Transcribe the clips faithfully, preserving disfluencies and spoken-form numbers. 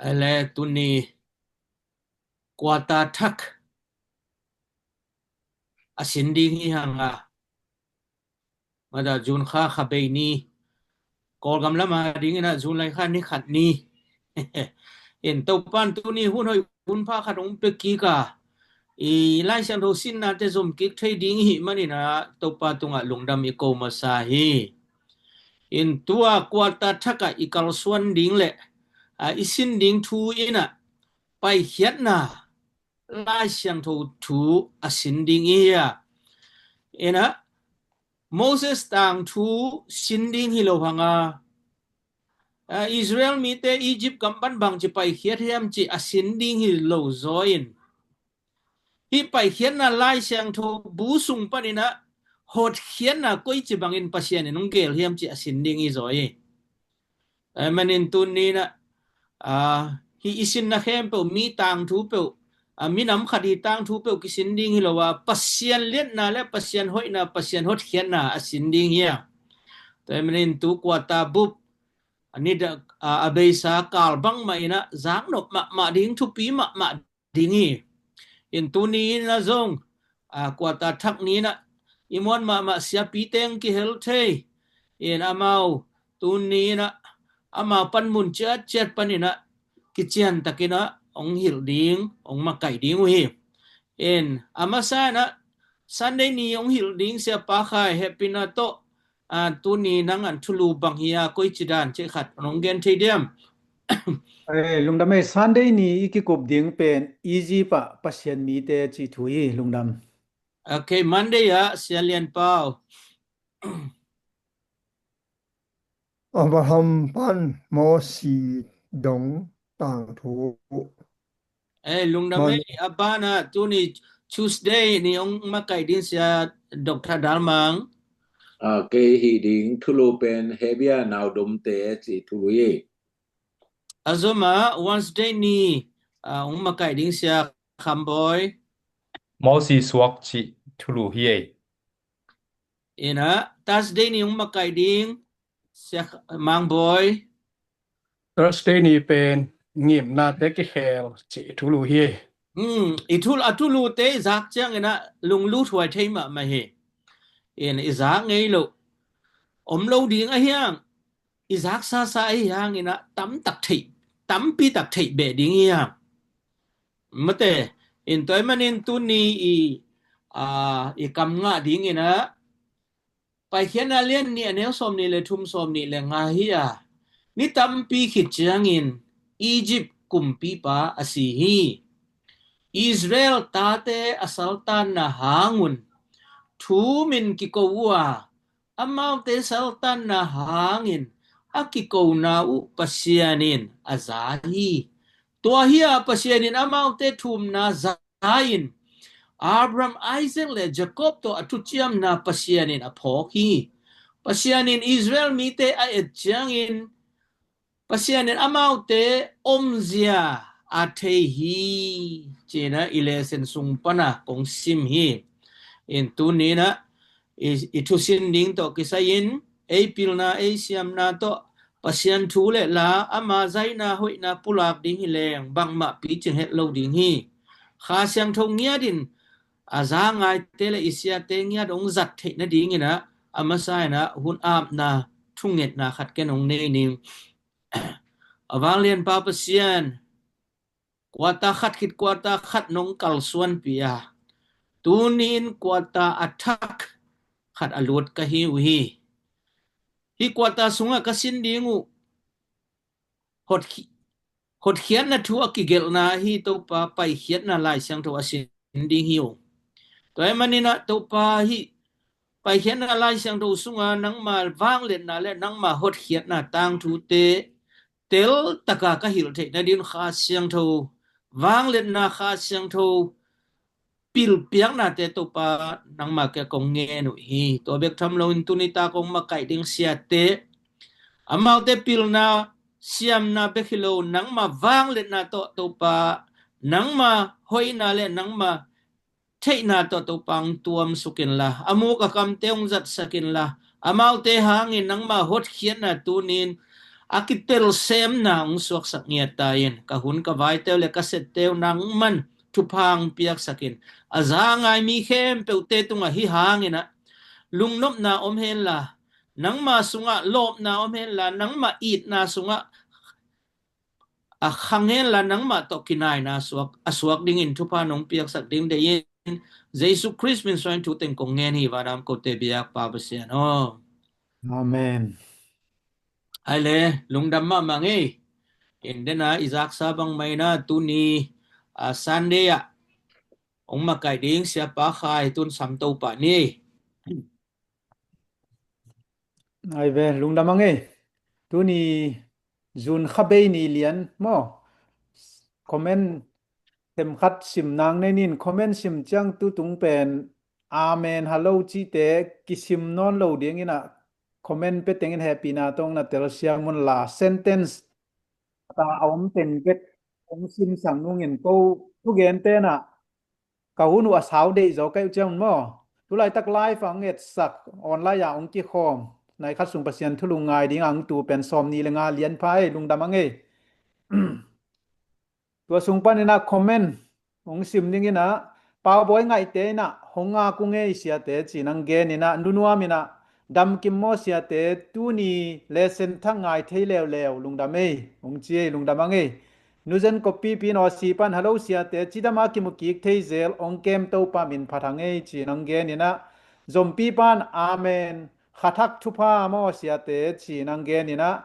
Ele tuni kuata thak a sin ding hi hang a, mada June kha kha bei ni, Kawlgam lama dingin ah June lai kha ni khat ni. In Topan tuni hun hoih hun pha khat hong pia kik a, i Lai Siangtho sinnate zom kik thei ding i hih manin ah Topa tungah lungdam i ko masa hi. In tua kuata thak ah i kalsuan ding le a, i sin ding thu in ah Paikhiatna Lai Siangtho thu a sin ding i hi a. In ah Moses tangthu sin ding hi lo hang a, a, Israel mite Egypt gam pan bangci paikhiat hiam cih a sin ding hi lo zaw in, hih Paikhiatna Lai Siangtho bu sung panin ah hotkhiatna koici bangin Pasian in hong geel hiam cih a sin ding hi zaw hi. Ahih manin tuni in ah, a, hih i sinna khempeuh mi tangthu peuh, a, minam khat hi tangthu peuh kisin ding hi lo a, Pasian liatna le Pasian hoihna, Pasian hotkhiatna a sin ding hi a. Tua ahih manin tu kuata bup a, ni da, a, a beisa kal bangmah in ah zaknop mahmah ding, thupi mahmah ding hi. In tuni in ah zong, a, kuata thak ni in ah i muan mahmah siapi teng kihel thei. In amau tuni in ah amau panmun ciatciat panin ah kician takin ah hong hilh ding, hong makaih ding uh hi. In a masa in ah Sunday ni hong hilh ding Siapa Khai Hehpihna tawh, a, tuni nang an thulu bang hi a, koici dan cih khat nong gen thei diam? Eh, lungdam ei, Sunday ni i kikup ding pen Egypt ah Pasian mite cih thu hi, lungdam. Ok, Monday ah Sia Lian Pau. Abraham pan Mosi dong tangthu. Eh, lungdam ei, a banah tuni Tuesday ni hong makaih ding Sia Doctor Dal Mang. A, kei hih ding thulu pen Hebia naudomte cih thulu hi. A zomah Wednesday ni, a, hong makaih ding Sia Kham Bawi. Mosi suak cih thulu hi ei. In ah Thursday ni hong makaih ding Sia Mang Bawi. Thursday ni pen ngimnate kikhel cih thulu hi. Hmm, i thul, a thulute i zak ciangin ah lunglut huai thei mahmah hi. In i zak ngei lo, om lo ding ahi hang, i zak sasa ahi hangin ah tamtak theih, tampi tak theih beh ding hi hang. Mate, in tua ahih manin tuni i, a, i kam ngah dingin ah Paikhiatna lian nih a neu sawm nih le thum, sawm nih le nga hi a, ni tampi khit ciangin Egypt kumpipa a si hi. Israel tate a saltanna hangun thumin kiko uh a, amaute saltanna hangin a kikona uh Pasian in a za hi. Tua hi a Pasian in amaute thumna za in Abraham, Isaac le Jacob tawh a thuciamna Pasian in a phawk hi. Pasian in Israel mite a et ciangin Pasian in amaute omzia a thei hi, ci-in ah i lesson sung pan ah kong sim hi. In tuni in ah i, i thusin ding tawh kisai-in ei pilna, ei siamna tawh Pasian thu le la, ama zaina hoihna pulak ding hi leng bangmah picing het lo ding hi. Kha Siangtho ngiat in a za ngaite le i siate ngiat hong zat theih nadingin ah a masa in ah hun apna thungetna khat ken hong nei ning. A vanglianpa Pasian, kuata khat khit kuata khat nong kalsuanpih a, tuni in kuata a thak khat a lut ka hi uh hi. Hih kuata sungah ka sin ding uh hot, hotkhiatna thu a kigelhna ahi Topa, Paikhiatna Lai Siangtho a sin ding hi uh. Tua ahih manin ah Topa, hih Paikhiatna Lai Siangtho sunga nangma vangliatna le nangma hotkhiatna tangthute teltaka ka hilh theih nadin Kha Siangtho vangliatna, Kha Siangtho pilpiaknate Topa nangma kiang kong ngen uh hi. Tua bek tham loin tuni ta kong makaih ding siate, amaute pilna siamna bek hi lo, nangma vangliatna tawh Topa, nangma hoihna le nangma theihna tawh Topa hong tuamsuk inla, a muk a kamte hong zatsak inla, amaute hangin nangma hotkhiatna tunin a kitelsemna hong suaksak ngiat ta in, ka hun ka vaiteu le ka setteu nangman thupha hong piaksak in, a za ngai mi khempeuhte tungah hih hangin ah lungnopna om henla, nangma sungah lawpna om henla, nangma itna sungah a khang henla, nangmah tawh kinaina suak, a suak dingin thupha nong piaksak ding deih in, Jesu Khrist min suangin thu teng kong ngen hi, vanam kote biak Pa Pasian aw. Amen. Ai le, lungdam mahmah ngei. Ken dena i zaksa bang mah ina tuni, a, Sunday ah hong makaih ding Siapa Khai tun Sam Topa ni. Ai ve, lungdam a ngei. Tuni June kha bei ni lian maw? Comment themkhat sim nang nei nin, comment sim ciang tu tung pen amen, hello cihte kisim nawn lo dingin ah comment pe tengin hehpihna tawng na telsiam unla, sentence ta a om teng bek hong simsak nungin ko thugente na ka hun uh a sau deih zaw ka hih uh ciang un maw? Tulaitak live a hong etsak, online a hong kikhawm nai khat sung Pasian thulu ngai ding a hong tu pen sawm nih le nga lian pha ei, lungdam a ngei. Tua sung panin ah comment hong sim dingin ah, Paubawi Ngaihte in ah hong ngak uh ngei siate ci-in hong genin ah, Nunuam in ah, Damkim maw siate, tuni lesson thak ngai thei leuleu, lungdam ei, hong ci ei, lungdam a ngei. Nuzen Kopipi in Aussie pan, hello siate, cidam a kimu kik thei zel, hong kem Topa min phat hang ei ci-in hong genin ah, Zompi pan, amen, kha thak thupha maw siate ci-in hong genin ah,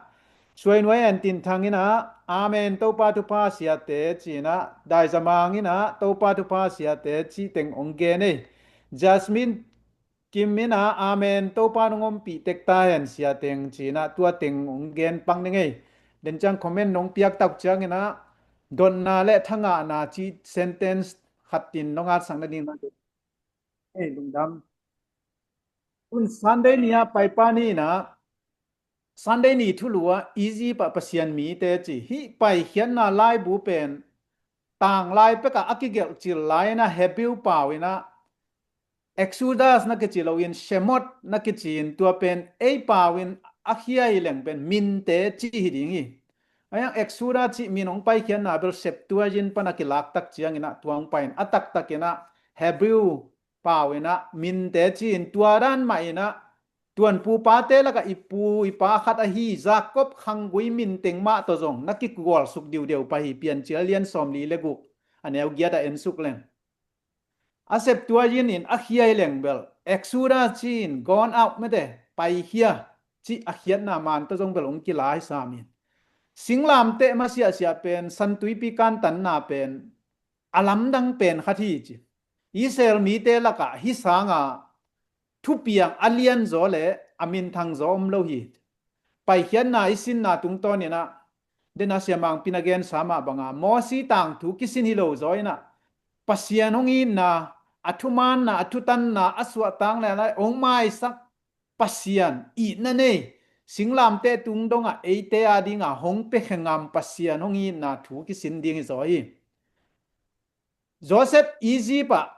Suainuai En Tin Thang in ah, amen, Topa thupha siate ci-in ah, Daizamang in ah, Topa thupha siate cih teng hong gen ei. Jasmine Kim in ah, amen, Topa nong ompih tek ta hen siate ci-in ah, tua teng hong gen pang ding ei. Den ciang comment nong piak tak ciangin ah, dotna le thangahna cih sentence khat in nong atsak nading na. Ei, lungdam. Tun Sunday ni a paipa ni in ah, Sunday ni thulu ah Egypt ah Pasian mite ci, hih paikhiatna laibu pen tanglai pek ah a kigelh cil lai in ah Hebrew pau in ah Exodus na kici lo in Shemot na kici in, tua pen ei pau in a khia hi leng pen minte ci hi ding hi. Ahi hang Exodus cih min hong paikhiatna bel Septuagint pan a kilak tak ciangin ah tua hong pai in a taktak in ah Hebrew pau in ah minte ci in, tua dan mah in ah tuanpu pate lakah i pu i pa khat ahi Jacob khanggui min teng mah tawh zong na kigualsuk diudeu pah hi, Piancil a lian sawmli le guk a neu giat ah ensuk leng. A Septuagint in a khia hi leng bel Exodus ci in gone out mete, paikhia cih a khiatna man tawh zong bel hong kilai sam in. Singlamteh masiahsiah pen, San Tuipi kantanna pen a lamdang pen khat hi ci. Israel mite lakah hih sanga thupiang a lianzaw le a minthangzaw om lo hi. Paikhiatna i sinna tungtawn in ah, den a siamangpi in a gensa mah banga Mosi tangthu kisin hi lo zaw in ah, Pasian hong itna, a thumaanna, a thutanna, a suahtakna lai hong maisak Pasian, itna nei, singlamteh tung dongah eite a dinga hong pia khe ngam Pasian hong itna thu kisin ding hi zaw hi. Joseph Egypt ah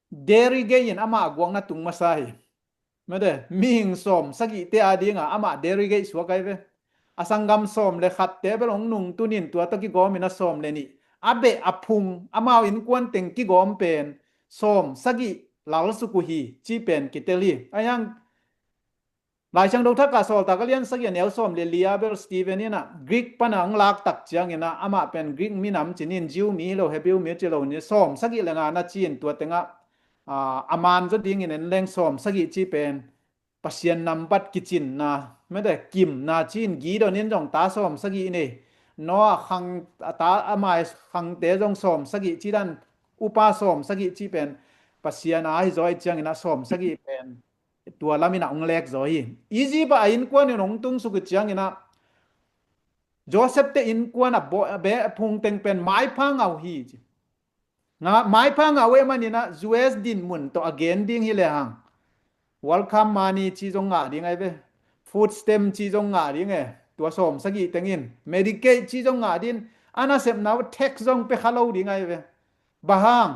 derigei in amah guakna tung masa hi. Mete, mihing sawm sagihte a dinga amah derigei suak ahi ve. A sanggam sawm le khatte bel hong nungtun in tua tawh kigawm in a sawm le nih, a beh a phung, amau innkuan teng kigawm pen sawm sagih lalsuk uh hi cih pen kitel hi. Ahi hang Lai Siangtho Thak ah Sawltak a lian sagih a neu sawm le li a bel Stephen in ah Greek pan a hong lak tak ciangin ah, amah pen Greek minam ci nin, Jew mi hi lo, Hebrew mi ci lo ni, sawm sagih le nga na ci in, tua tengah, ah, a man zaw dingin en leng sawm sagih ci pen Pasian nambat kicinna, mete, kimna ci in, Gideon in zong ta sawm sagih nei, Noah khang, a ta, a mai khangte zong sawm sagih ci dan, upa sawm sagih ci pen Pasian a hi zaw i ciangin ah sawm sagih pen tua lam in ah hong lek zaw hi. Egypt ah a innkuan in hong tungsuk i ciangin ah Joseph te innkuan a beh a phung teng pen maipha ngau hi ci. Nga, maipha ngau eh manin ah U S dinmun tawh a gen ding hi le hang, welcome money ci zong ngah ding ahi ve. Food stamp ci zong ngah ding e. Tua sawm sagih tengin Medicaid ci zong ngah ding. A nasepna uh tax zong pia kha lo ding ahi ve. Bang hang,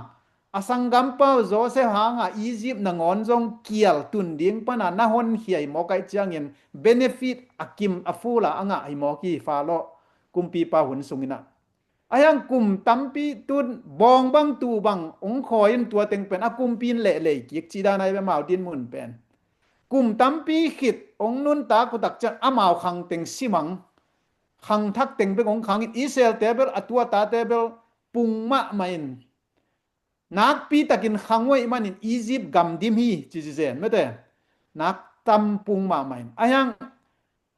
a sanggampa uh Joseph hanga Egypt nangawn zong kial tun ding pana na honkhia hi mawk ahih ciangin benefit a kim a fula a ngah hi mawk hi Faro kumpipa hun sunginah. Ahiang kum tampi tun bawng bang tu bang ong khawi in tua teng pen a kumpi in lehlei kik cih dan ahi ve amau dinmun pen. Kum tampi khit ong nuntak uh tak ciang amau khang teng simang, khang thak teng bek ong khang in Israel te bel a tuata te bel pung mahmah in nakpi takin khang uh ahih manin Egypt gam dim hi ci ci zen mete. Nak tam pung mahmah in ahiang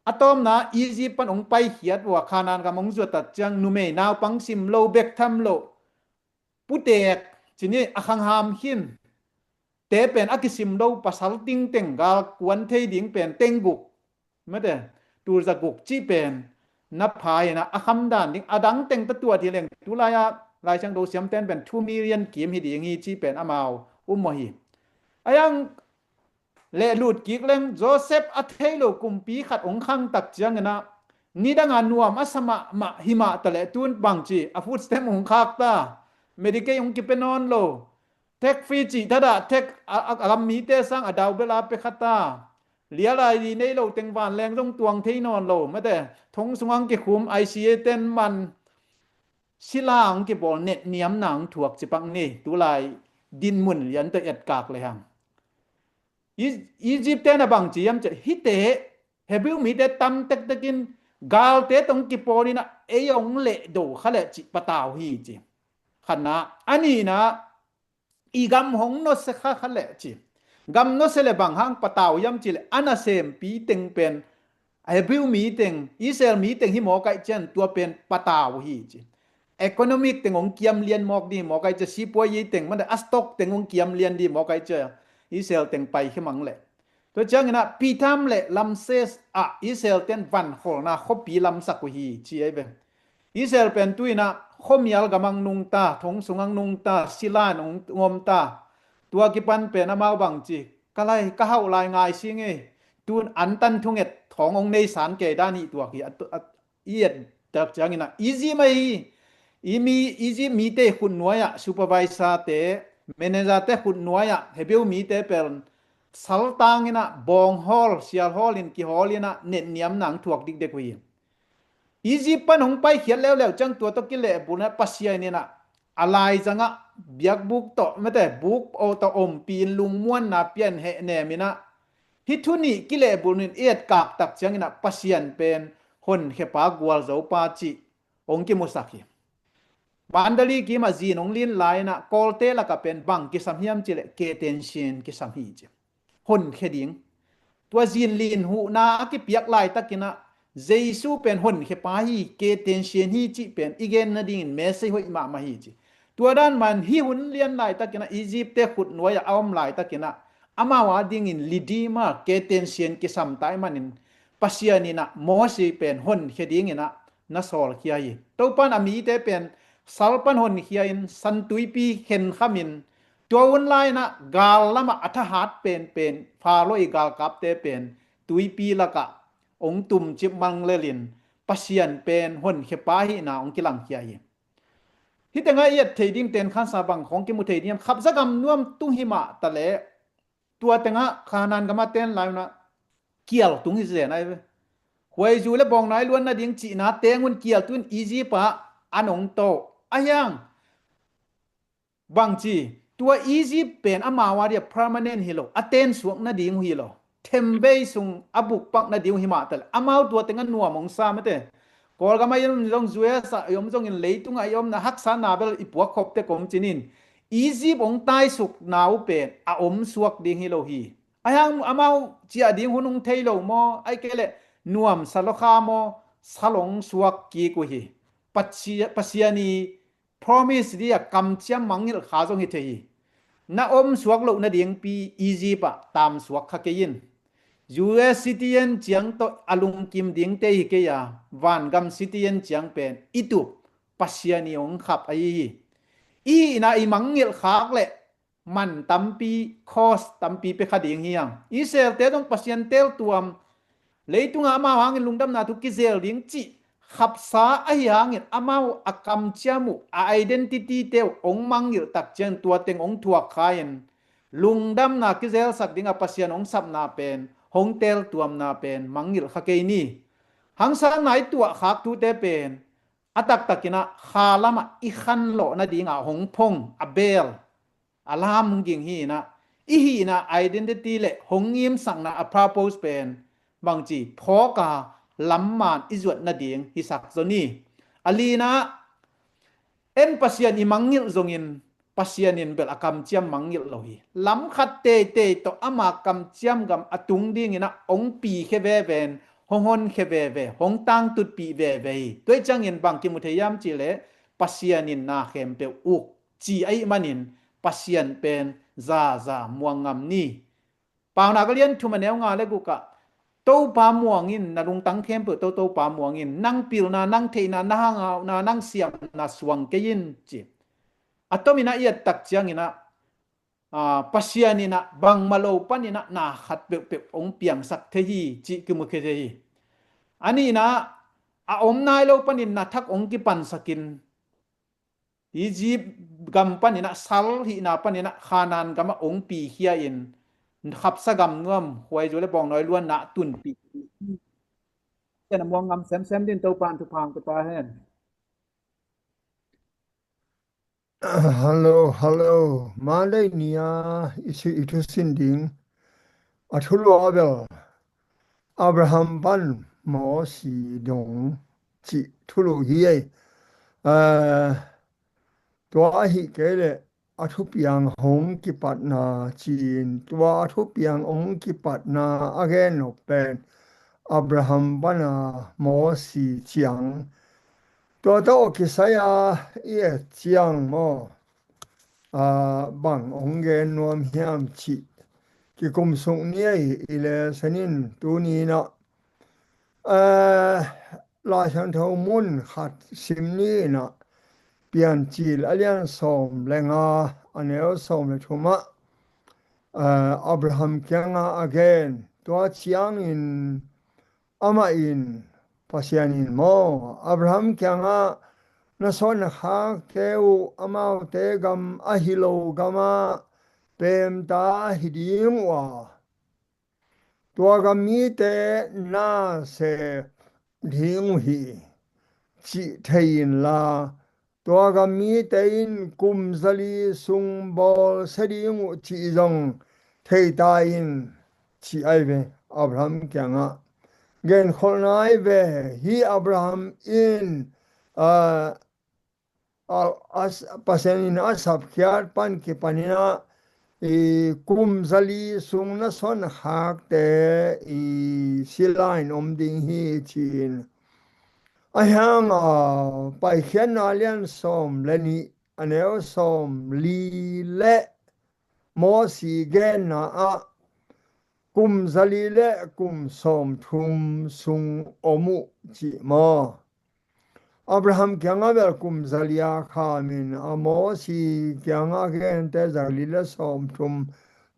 a tawmna Egypt pan ong paikhiat uh a Khanaan gam ong zuat tak ciang numei naupang sim lo bek tham lo putek cini a khangham khin te pen a kisim lo pasal tingteng gal kuan thei ding pen teng guk mete tulza guk cih pen na pha ina a khamdan ding a dang teng ta tuat hi leng tulai-a Lai Siangtho siamten pen two million kim hi ding hi cih pen amau um maw hi. Ahiang lehlut kik leng Joseph a thei lo kumpi khat ong khang tak cianginah nidanga nuam a sa mahmah hi mah taleh tun bangci a food stamp ong khak ta, Medicaid ong kipia nawn lo, tax free cih thadah tax a, a, a gam mite sang a dau bela pia kha ta, lialai di nei lo teng vanleng zong tuang thei nawn lo mete thong sungah ong kikhum I C A ten man sila ong kibawl netniamna ong thuak cipak ni tulai dinmun lian tawh etkak lehang. Egypt te na bangci hiam cih hite Hebrew mite tam tektekin galte tong kipawl ina ei ong lehdo kha leh cih patau hi ci. Khatna a nihna i gam hong nawsia kha kha leh ci. Gam nawsia le bang hang patau hiam cih leh a nasempi teng pen Hebrew mi teng Israel mi teng hi mawk ahih cian tua pen patau hi ci. Economic teng ong kiam lian mawk ding hi mawk ahih cian sipuayi teng mate a stock teng ong kiam lian ding hi mawk ahih cian Israel teng pai khia mang leh. Tua cianginah Pithom le Ramses ah Israel ten vankholna khuapi lamsak uh hi ci ahi ve. Israel pen tuinah khuamial gamang nungta thong sungang nungta silan ong ngomta. Tua kipan pen amau bangci ka lai ka hauh lai ngai sing ei. Tun antan thunget thawng ong nei san kei dan hi tuak hi. I et tak cianginah Egypt ahi i mi Egypt mite khutnuai-ah supervisor te manager te khutnuai-ah Hebrew mite pel saltanginah bawng hawl sial hawl in kihawl inah netniamna ang thuak dikdek uh hi. Egypt pan hong paikhiat leuleu ciang tua tawh kilehbulna Pasian inah a laizangah biakbuk tawh mate buk tawh ompih in lungmuanna pian hehnem inah hih thu nih kilehbulnin i etkak tak cianginah Pasian pen honkhiapa gualzopa cih hong kimusak hi. Mandali kimah zin hong lin lai inah Kawlte lakah pen bang kisam hiam cih leh ketensian kisam hi ci. Honkhia ding. Tua zin lin huhna a kipiak laitakinah Jesu pen honkhiapa hi ketensian hi cih pen i gen nadingin message hoih mahmah hi ci. Tua dan man hih hun lian laitakinah Egypt te khutnuai-ah a om laitakinah amau a dingin Redeemer ketensian kisam tai manin Pasian inah Moses pen honkhia dinginah na sawlkhia hi. Topan a mite pen sal pan honkhia in San Tuipi khenkhamin tua hun lai inah gal lamah a thahat penpen Faro i galkapte pen tuipi lakah ong tumcip manglelin Pasian pen honkhiapa hihna ong kilangkhia hi. Hih tengah i et thei ding ten khansa bang khong kimu thei ding hiam khapzagam nuam tung hi mah taleh tua tengah Khanaan gama ten lai unah kial tung hi zen ahi ve. Huaizu le bawngnai luan nading cihna tengun kial tun Egypt ah an ong to ahiang. Bangci tua Egypt pen amau a dia permanent hi lo a tensuak nading uh hi lo. Thembei sung a bukpak nading uh hi mah taleh amau tua tengah nuam ong sa mate. Kawlgam a i om zong U S a i om zongin leitungah i omna haksa na bel i puak khop tek om cinin Egypt ong taisukna uh pen a omsuak ding hi lo hi. Ahiang amau ciah ding hun ung thei lo maw ai kei leh nuam sa lo kha maw sa long suak kik uh hi. Pasian i promise dia kamciam mangngilh kha zong hi thei hi. Na omsuak loh nadingpi Egypt ah tamsuak kha kei in. U S citizen ciang tawh a lungkim dingte hi kei a vangam citizen ciang pen i tup Pasian i ong khap ahi hi. I hihna i mangngilh khak leh man tampi cost tampi pia kha ding hiang. Israel te zong Pasian teltuam leitunga amau hangin lungdamna thu kizel ding cih khapsa ahi hangin amau a kamciam uh, a identity te uh hong mangngilh tak ciangin tua teng hong thuak kha-in lungdamna kizelsak dingah Pasian hong sapna pen, hong teltuamna pen mangngilh kha kei ni. Hangsanna i tuahkhak thute pen a taktakinah kha lamah i khanlawh nadingah hong phong a beel a lamging hi inah, i hihna identity le hong ngimsakna a purpose pen bangci phawka lamman i zuat nading hisak zaw ni. A linah en Pasian i mangngilh zongin Pasian in bel a kamciam mangngilh lo hi. Lam khat teitei tawh ama kamciam gam a tung dinginah hong pikhia veve in, hong honkhia veve, hong tangtutpih veve hi. Tua ciangin bang kimu thei hiam cihleh Pasian in na khempeuh uk ci ahih manin Pasian pen zaza muang ngam ni. Paunak a lian thum a neu nga le gukah Topa muangin, na lungtang khempeuh tawh Topa muangin, nang pilna, nang theihna, na hangauna, nang siamna suang kei in ci. A tominah i et tak cianginah, aa, Pasian inah bangmah lo paninah na khat peuhpeuh hong piangsak thei hi cih kimukhia thei hi. A nihnah a om nai lo panin na thak hong kipansakin Egypt gam paninah sal hihna paninah Khanaan gamah hong pikhia in khapsa gam nuam khuaizu le bawngnawi luanna tunpih. Pasian a muang ngam semsem din Topa in thupha hong pia ta hen. Hello, hello. Monday ni-a i si i thusin ding a thulu a bel Abraham pan Mosi dong cih thulu hi ei. Eh, tua ahih kei leh a thupiang hong kipatna ci-in, tua a thupiang hong kipatna a gen nop pen Abraham pana Mosi ciang, tua tawh kisai-a i et ciang maw, aa, bang hong gen nuam hiam cih kikumsuk ni ei. I lesson in tuni inah, aa, Lai Siangtho mun khat sim ni inah, Piancil a lian sawm le nga a neu sawm le thumah, aa, Abraham kiangah a gen. Tua ciangin amah in, Pasian in maw, Abraham kiangah, na suan na khakte uh amaute gam ahi lo gamah pemta hi ding uh a, tua gam mite na sep ding uh hi, cih thei inla, tua gam mite in kum zali sung bawlsia ding uh cih zong thei ta in, ci ai ve. Abraham kiangah genkholhna ai ve. Hih Abraham in, aa, a, a, Pasian in a sapkhiat pan kipaninah, i kum zali sung na suan khakte i sila in om ding hi, ci-in. Ahi hanga Paikhiatna lian sawm le nih a neu sawm li le Mosi genna ah kum zali le kum sawmthum sung om uh cih maw? Abraham kiangah bel kum zali a khamin, a Mosi kiangah a gente zali le sawmthum,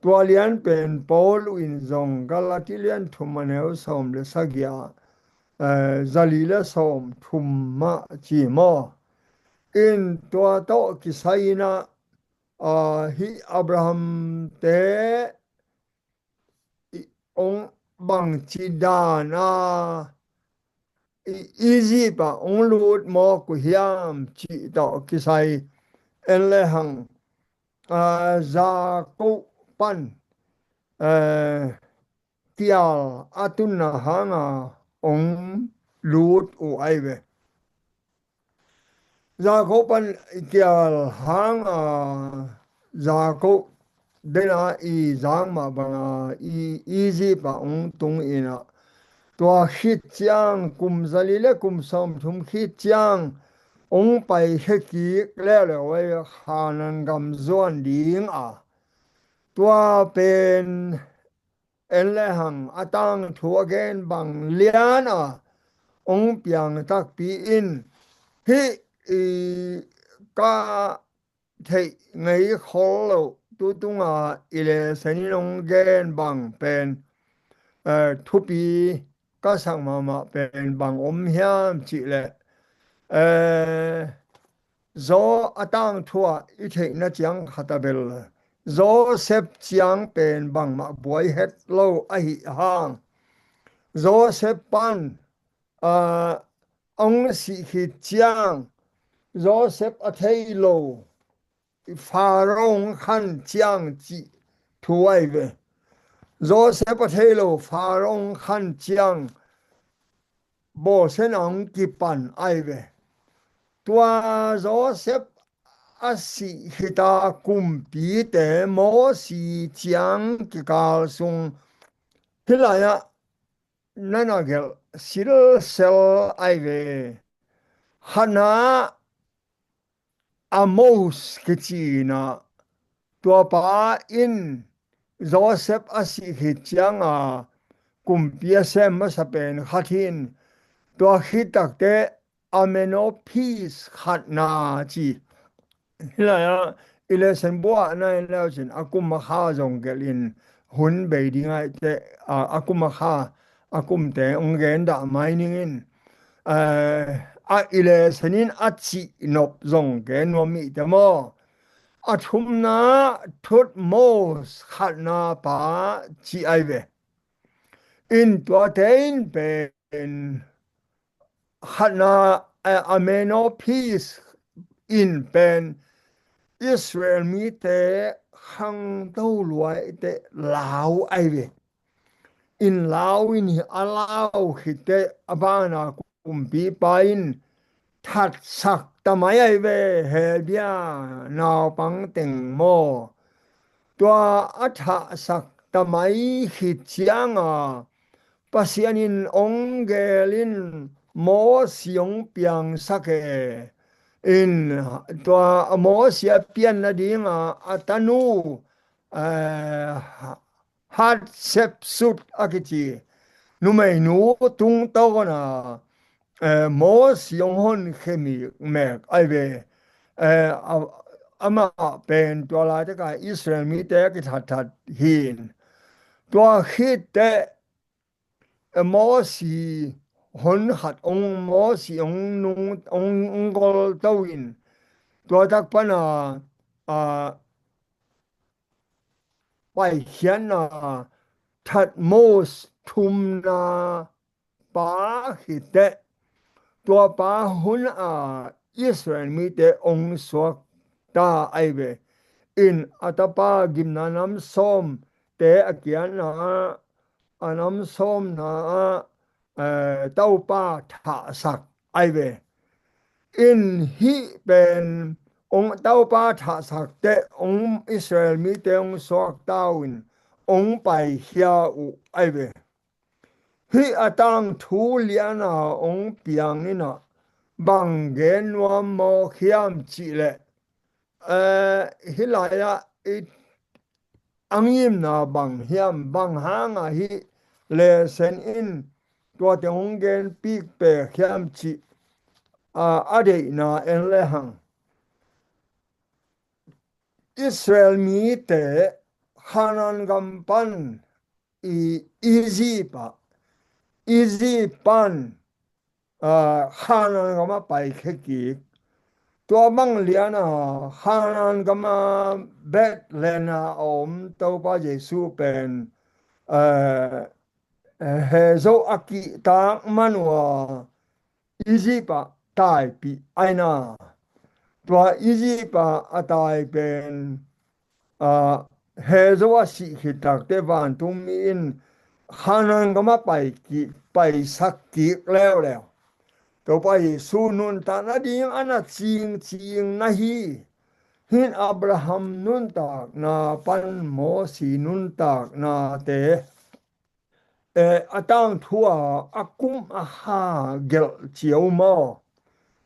tua lian pen Paul in zong Galati lian thum a neu sawm le sagih ah, eh, zali le sawmthum mah ci maw? In tua tawh kisai inah, aa, hih Abraham te i, hong bangci dan a i, Egypt ah hong lut mawk uh hiam cih tawh kisai en lehang, aa, Jakob pan, aa, kial a tunna hanga hong lut uh ai ve. Jakob pan kial hanga Jakob dena i zak mah banga i Egypt ah hong tung inah, tua khit ciang kum zali le kum sawmthum khit ciang hong paikhia kik leuleu ai, Khanaan gam zuan ding a. Tua pen en lehang a tangthu a gen bang lian a hong piang takpi in, hih i ka theih ngei khol loh tutunga i lesson in hong gen bang pen, eh, thupi ka sak mahmah pen bang om hiam cih leh, eh, Zo a tangthu ah i theihna ciang khat a bel Joseph ciang pen bangmah buai het lo ahi hang, Joseph pan, ah, hong sih khit ciang, Joseph a thei lo Pharaoh hong khan ciang cih thu ahi ve. Joseph a thei lo Pharaoh hong khan ciang, bawlsiatna hong kipan ahi ve. Tua Joseph a sih khit a kumpite Mosi ciang kikal sung hih lai-ah na na gelh silsel ahi ve. Khatna Amos kici in ah, tua pa in Joseph a sih khit ciang a kumpi a sem masa pen khat hi in, tua khit takte Amenophis khatna ci. Hih lai-ah i lesson buahna in leu cin a kum a kha zong gelh in, hun bei ding ahih teh, a, a kum a kha, a kumte hong gen dah mai ning in, eh, a i lesson in a cih nop zong gen nuam mite maw. A thumna Thutmose khatna pa ci ahi ve. In tuate in pen khatna, eh, Amenophis in pen Israel mite khangto luaite lau ahi ve. In lau in hi a lau khit teh a bana kumpipa in thatsak ta mai ahi ve, Hebru naupang teng maw. Tua a thatsak ta mai khit ciang a Pasian in hong gel in Mosi hong piangsak e. In tua Mosi a pian nading a a tanu, eh, Hatshepsut a kici numeinu tungtawn a, eh, Mosi hong honkhia mek ahi ve. Eh, a, amah pen tua laitak a Israel mite a kithatthat hi in. Tua khit teh, eh, Mosi hun khat hong, Mosi hong nung, hong, hong golto in, tua tak pan a, a, paikhiatna Thutmose thumna pa khit teh, tua pa hun a Israel mite hong suak ta ahi ve. In a tapa gimna nam sawmte a kiatna ah, a nam sawmna ah, eh, Topa thahsak ahi ve. In hih pen hong Topa thahsak teh hong Israel mite hong suak ta uh in hong paikhia uh ahi ve. Hih a tangthu lian a hong piang in ah bang gen nuam mawk hiam cih leh, eh, hih lai-ah i a ngimna bang hiam, bang hang a hih lesson in tuate hong genpih pek hiam cih, a, a deihna en le hang. Israel mite Kanaan gam pan i Egypt ah, Egypt pan, ah, Kanaan gam ah paikhia kik. Tua bang lian a Kanaan gam a Bethlehem a om Topa Jesu pen, ah, he zo a kihtak man uh a Egypt ah taipih ahi na. Tua Egypt ah a tai pen, ah, he zo a sih khit takte vantungmi in Kanaan gam ah pai kik, paisak kik leuleu. Topa Jesu nuntak nading a na cingcing na hi. Hih Abraham nuntakna pan Mosi nuntaknate, eh, a tangthu a a kum a kha gelh cia uh maw.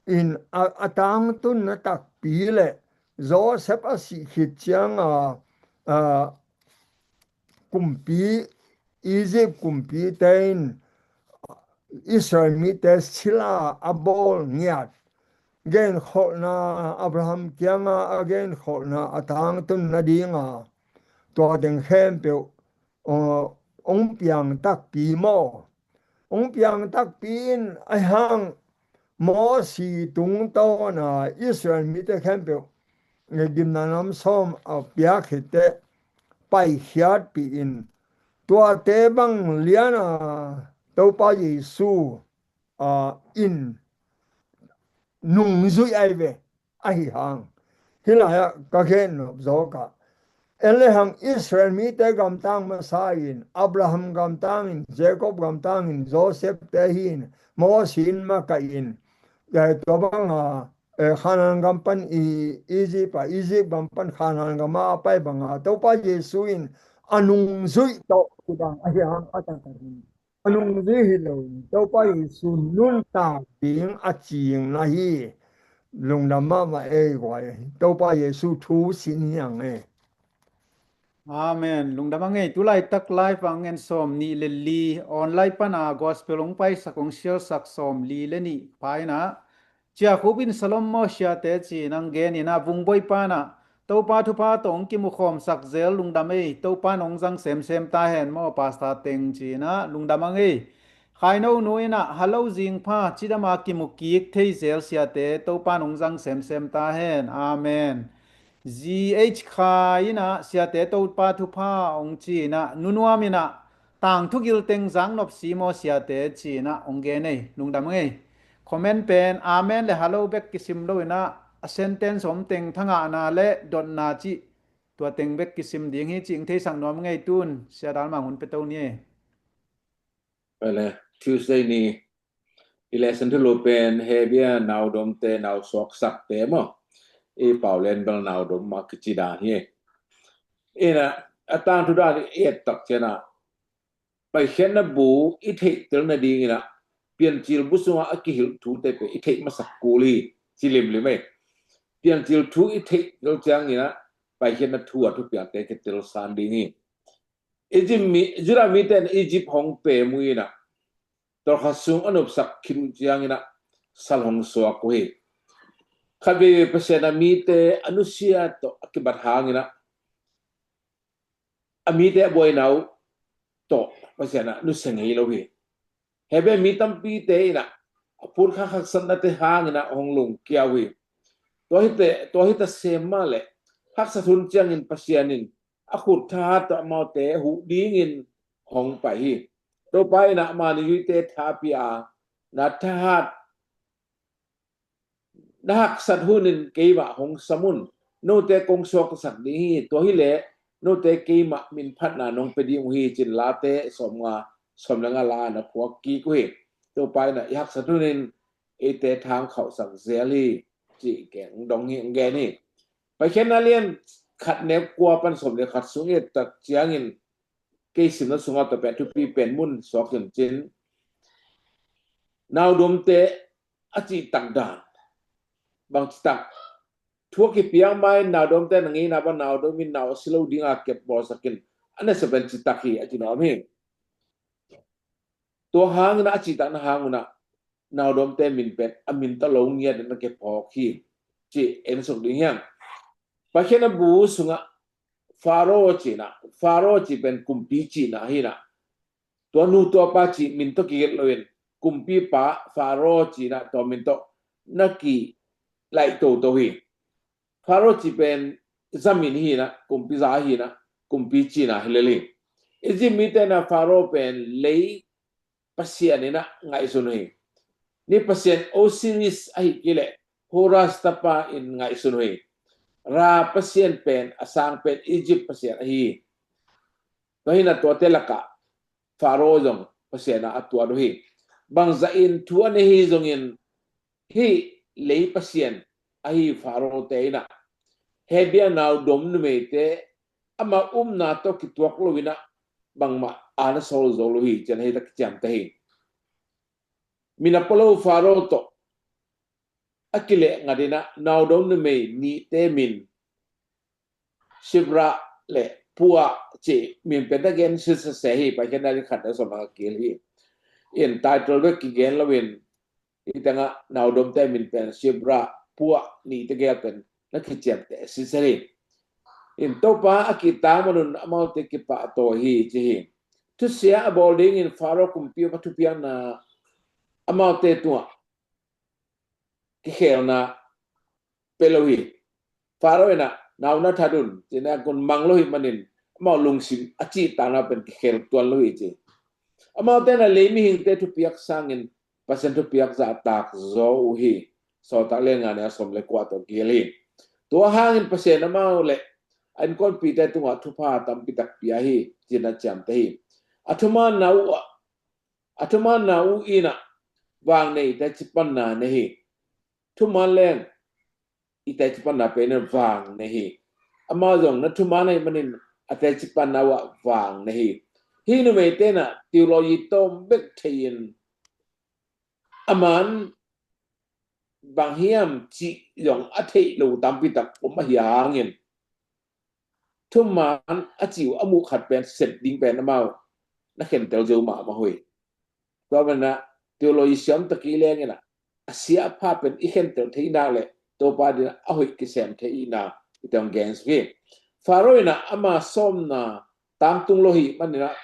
In a, a tangtunna takpi le Joseph a sih khit ciang a, a, kumpi, Egypt kumpite in Israel mite sila a bawl ngiat, genkholhna, Abraham kianga a genkholhna a tangtun nadinga tua teng khempeuh, aw, hong piang takpi maw? hong piang takpi in, ahi hang Mosi tungtawna Israel mite khempeuh gimna nam sawm a piak khit teh paikhiatpih in, tuate bang liana Topa Jesu, ah, in nungzuih ahi ve. Ahi hang, hih lai-ah ka gen nop zawkah, en le hang Israel mite gamtang masa in, Abraham gamtang in, Jacob gamtang in, Joseph te hi in, Mosi in makaih in, eh, tua banga, eh, Khanaan gam pan i, Egypt a, Egypt gam pan Khanaan gam a pai banga Topa Jesu in a nungzuih tawh kibang ahi hang a taktak in a nungzuih hi lo in, Topa Jesu nuntak ding a cingna hi. Lungdam mahmah ei guai. Topa Jesu thu sin hi ang ei. Amen. Lungdam ang ei. Tulaitak live ang en sawm nih le li online pana gospel hong paisak hong sialsak sawm li le nih paina. Ciakhup in Salom maw siate ci-in ang gen in a, Vungboipa in a Topa thupha tawh hong kimukhawmsak zel lungdam ei, Topa in hong zang semsem ta hen maw Pastor Teng ci-in a lungdam ang ei. Khaino nu in a halo zingpha cidama kimukik thei zel siate Topa in hong zang semsem ta hen. Amen. G H Khai in a siate Topa thupha hong ci in a nunuam in a tangthu gilteng zak nop si maw siate ci in a hong gen ei, lungdam ang ei. Comment pen amen le halo bek kisim lo in a, a sentence om teng thangahna le dotna cih tua teng bek kisim ding hi cih hong theisak nuam ang ei. Tun Sia Dal Mang hun pia to ni ei. Pai le, Tuesday ni i lesson thulu pen Hebia naudomte nausuaksakte maw, i pau len bel naudom mah kici dan hi. Ina a tangthu dan i et tak ciangin a Paikhiatna bu i theihtel nadingin a Piancil bu sungah a kihilh thute pen i theih masak kul hi, ci limlim ei. Piancil thu i theihtel ciangin a Paikhiatna thu a thupiakte kitel san ding hi. Egypt mi, Judah mite in Egypt hong pem uh in a tawlkhat sung a nopsak khit uh ciangin a sal hong suak uh hi. Khat veivei Pasian a mite a nusia tawh a kibat hangin a a mite a buaina uh tawh Pasian a nusia ngei lo hi. Hebia mi tampite in a a phutkhak haksatnate hangin a hong lungkia uh hi. Tua hite, tua hita sem mah le haksat hun ciangin Pasian in a khut thahat tawh amaute huh dingin hong pai hi. Topa in a mani zuite tha pia a, na thahat na haksat hunin keimah hong sam un. Note kong suaktasak ding hi, tua hileh note keimah minphatna nong pia ding uh hi, ci-in Late sawmnga, sawm le nga la na phuak kik uh hi. Topa in a i haksat hunin eite thangkhauhsak zel hi, cih keng dong hi, hong gen hi. Paikhiatna lian khat neu kua pan sawm le khat sung i et tak ciangin kei simna sungah tua pen thupi pen mun suak hi cin. Naudomte a cihtak dan bang citak, thu a kipiak ma-in naudomte na ngeina bang naudom in nau a si lo dinga kep bawlsak in, a nasa pen citak hi a ci nuam hi. Tua hangin a cihtakna hang un a naudomte min pen a min tawh lo ngiat in a kiphawk hi, ci en suk ding hi hang. Paikhiatna bu sungah Faro cihna, Faro cih pen kumpi cihna hi in a, tua nu tua pa cih min tawh kigelh loin kumpipa Faro cihna tua min tawh na kilaih toto hi. Faro cih pen zamin hi in a, kumpi za hi in a, kumpi cihna hi lel hi. Egypt mite in a Faro pen lei pasian in a ngaihsun uh hi. Ni pasian Osiris ahih kei leh Horus tapa in ngaihsun uh hi. Ra pasian pen a sang pen Egypt pasian ahi hi. Tua hi in a tuate lakah Faro zong pasian a a tuat uh hi. Bangzah in thu a nei hi zongin hih lei pasian ahi Faro te in a Hebia naudom numeite ama upna tawh kituak lo in a bangmah a na sawl zo lo hi, ci-in hei tak ciamteh hi. Min a pua lo Faro tawh a kileh ngat in a naudom numei nihte min Shiphrah le Puah cih min pen a gen sisase hi, Paikhiatna lian khat neu sawm le nga kiil hi. In title bek kigen loin hih tengah naudomte min pen Shiphrah, Puah nihte gel pen na kiciamteh sisel hi. In Topa a kihtang man un amaute kipahtawi hi ci hi. thusia a bawl dingin Faro kumpi a thupiakna amaute tungah kikhelna pe lo hi. Faro in ah, "Nau na that un," ci-in ah, "Kun mang lo hi manin amau lungsim a cihtakna pen kikhel tuan lo hi," ci. Amaute in ah lei mihingte thupiak sangin Pasian thupiak zahtak zaw uh hi. Sawltak lian nga, neu sawm le kua tawh kihel hi. Tua hangin Pasian amau le a innkuanpihte tungah thupha tampi tak pia hi, ci-in ah ciamteh hi. A thumanna uh, a thumanna uh in ah vang nei, teci panna nei hi. Thuman leng i teci panna pen in ah vang nei hi. Amau zong na thuman ahih manin a teci panna uh ah vang nei hi. Hih numeite in ah theology tawm bek thei-in, a man bang hiam cih zong a theih lo tampi tak om ahih hangin, thuman a cih uh a muh khat pen sep ding pen amau na khentel zo mahmah uh hi. Tua banah theology siam tak i leng in ah, a sia a pha pen i khentel theihna le Topa dingin a hoih kisem theihna i tong gen suk hi. Faro in ah ama sawmna tangtung lo hi manin ah,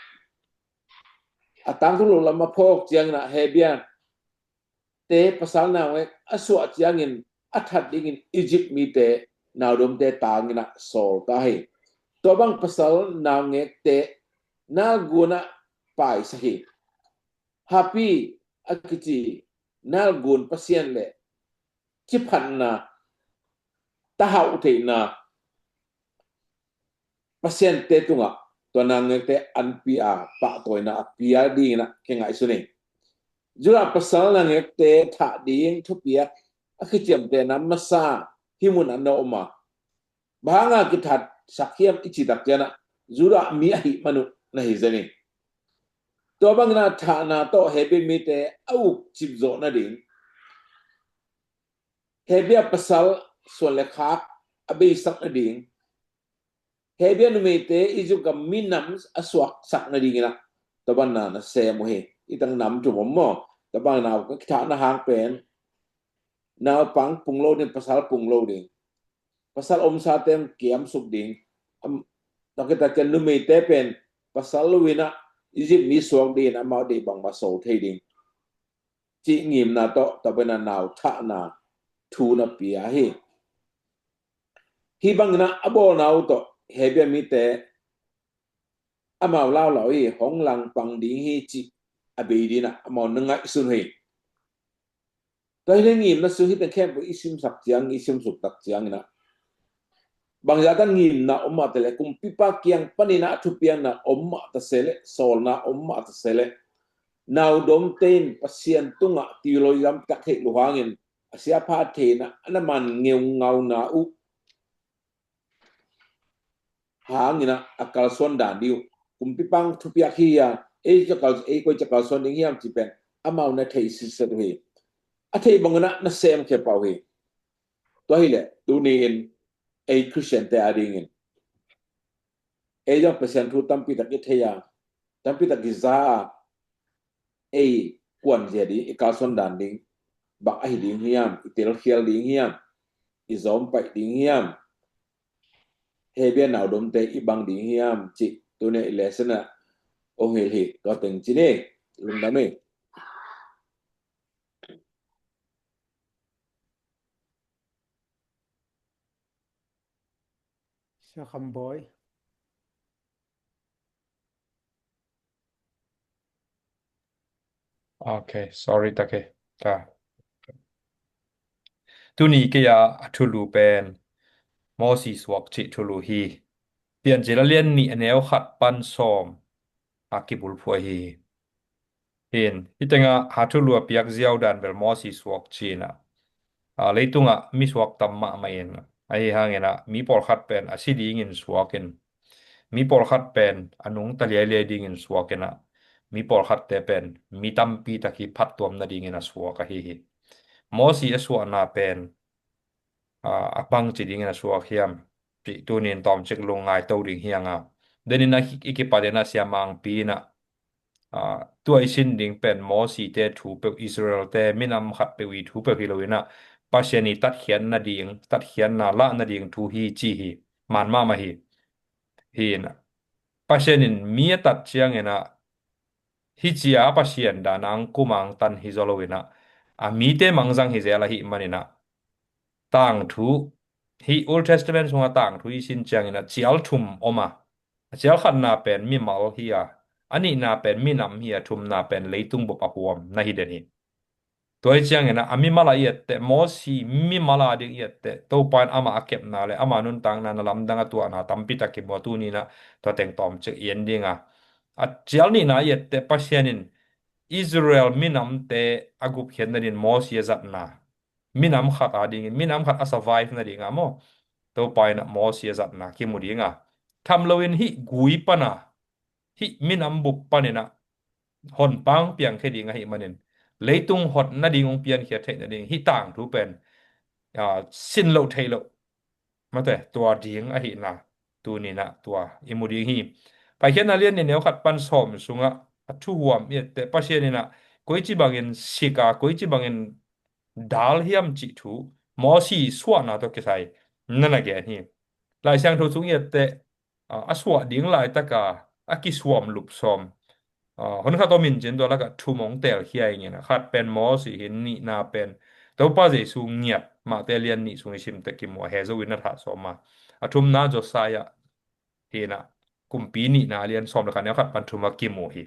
a tangtung lo lam a phawk ciangin ah Hebru te pasal naungek a suah ciangin a that dingin Egypt mite naudomte tangin ah sawl ta hi. Tua bang pasal naungekte nalgun ah paisak hi. Hapi a kici nalgun pasian le ciphatna, tahauh theihna pasiante tungah tua naungekte anpi a pahtawina a pia dingin ah kingaihsun hi. Judah pasal naungekte thah ding thupiak a kiciamtehna masa hih mun ah na om a, bang hanga kithat sak hiam i cih tak ciangin ah Judah mi ahih man uh na hi zen hi. Tua bangin ah thahna tawh Hebru mite a uk cip zawh nading, Hebru pasal suan le khak a beisak nading, Hebru numeite Egypt gam minam a suaksak nadingin ah tua bangin ah na sem uh hi. I tang nam thum om maw? Tua bangin ah ka kithahna hang pen naupang pung lo ding, pasal pung lo ding, pasal omsate hong kiamsuk ding, am, tua khit tak ciang numeite pen pasal lo-in ah Egypt mi suak dingin amau deih bangmah sawl thei ding cih ngimna tawh tua bangin ah nau thahna thu na pia hi. Hih bangin ah a bawlna uh tawh Hebru mite amau laulau hi, hong langpang ding hi cih a bei dingin ah amau na ngaihsun uh hi. Tua hi leh ngimna sung hih teng khempeuh i simsak ciang, i simsuk tak ciangin ah, bangzah tan ngimna om mah ta leh, kumpipa kiang panin ah a thupiakna om mah ta se leh, sawlna om mah ta se leh, naudomte in Pasian tungah theology lam tak theih loh hangin a sia pha theihna a na man ngeungauna uh hangin ah a kalsuan dan ding uh. Kumpipa thupiak hi a, ei koi ci a kalsuan ding hiam cih pen amau na theih sitset uh hi. A theih bangin ah na sem khia pah uh hi. Tua hi leh tuni-in ei Khristiante adingin ei zong Pasian thu tampi tak i thei a, tampi tak i za a, ei kuan zia ding, i kalsuan dan ding bang ahi ding hiam, i telkhial ding hiam, i zawm paih ding hiam, Hebru naudomte i bang ding hiam cih tuni i lesson ah hong hilh hi. Tua teng ci ni. Lungdam hi. Sia Kham Bawi. Ok, sorry tak hi. Ka. Tuni kei a thulu pen Mosi suak cih thulu hi. Piancil a lian nih a neu khat pan sawm a kibulphuh ahi hi. Hin, hih tengah a thulu a piak ziau dan bel Mosi suak ci-in ah, a, leitungah mi suak tam mahmah in, ahi hangin ah mi pawlkhat pen a si dingin suak in, mi pawlkhat pen a nungta liailiai dingin suak in ah, mi pawlkhatte pen mi tampi tak hi phattuam nadingin a suak ahi hi. Mosi a suahna pen, a, a bangci dingin a suak hiam cih tuni-in tawmcik lungngaito ding hi hang a. Denin a i kipatin a siamangpi in ah, a, tua i sin ding pen Mosite thu peuh, Israelte minam khat peuh i thu peuh hi lo-in ah, Pasian i tatkhiat nading, tatkhiatna lah nading thu hi ci hi. Man mahmah hi. Hi in ah, Pasian in mi a tat ciangin ah Hih cia a Pasian dan ang kum ang tan hi zaw lo inah, a mite mangzang hi zel ahih maninah, tangthu, hih Old Testament sungah tangthu i sin cianginah cial thum om a, a cial khatna pen mimal hi a, a nihna pen minam hi a, thumna pen leitung bup a huam na hi den hi. Tua hi cianginah a mimal a i etteh, Mosi mimal a ding i etteh, Topa in amah a kepna le ama nuntakna na lamdang a tuahna tampi tak kimu a, tuninah tua teng tawmcik i en dinga. A cial nihna i etteh, Pasian in Israel minamte a gupkhiat nadin Mosi a zatna, minam khat a dingin, minam khat a survive nadinga maw, Topa inah Mosi a zatna kimu dinga. Tham loin hih gui pana, hih minam bup paninah honpa hong piangkhia ding ahih manin, leitung hot nading hong piankhiat theih nading hih tangthu pen, ah, sin loh theih loh mate, tua ding ahihna tuninah tua i mu ding hi. Paikhiatna lian nih, neu khat pan sawm sungah a thuhuam i etteh, Pasian inah koici bangin sika, koici bangin dal hiam cih thu Mosi suahna tawh kisai na na gen hi. Lai Siangtho sung i etteh, a, a suah ding laitaka a kisuam lup sawm, a, hon khat om in cin, tua lakah thum hong telkhia ing inah, khat pen Mosi hi, nihna pen Topa Jesu ngiat, Mate lian nih sung i simte kimu a, he zo in na thah sawm a, a thumna Josiah hi inah, kumpi nihna lian sawm le khat, neu khat pan thum a kimu hi.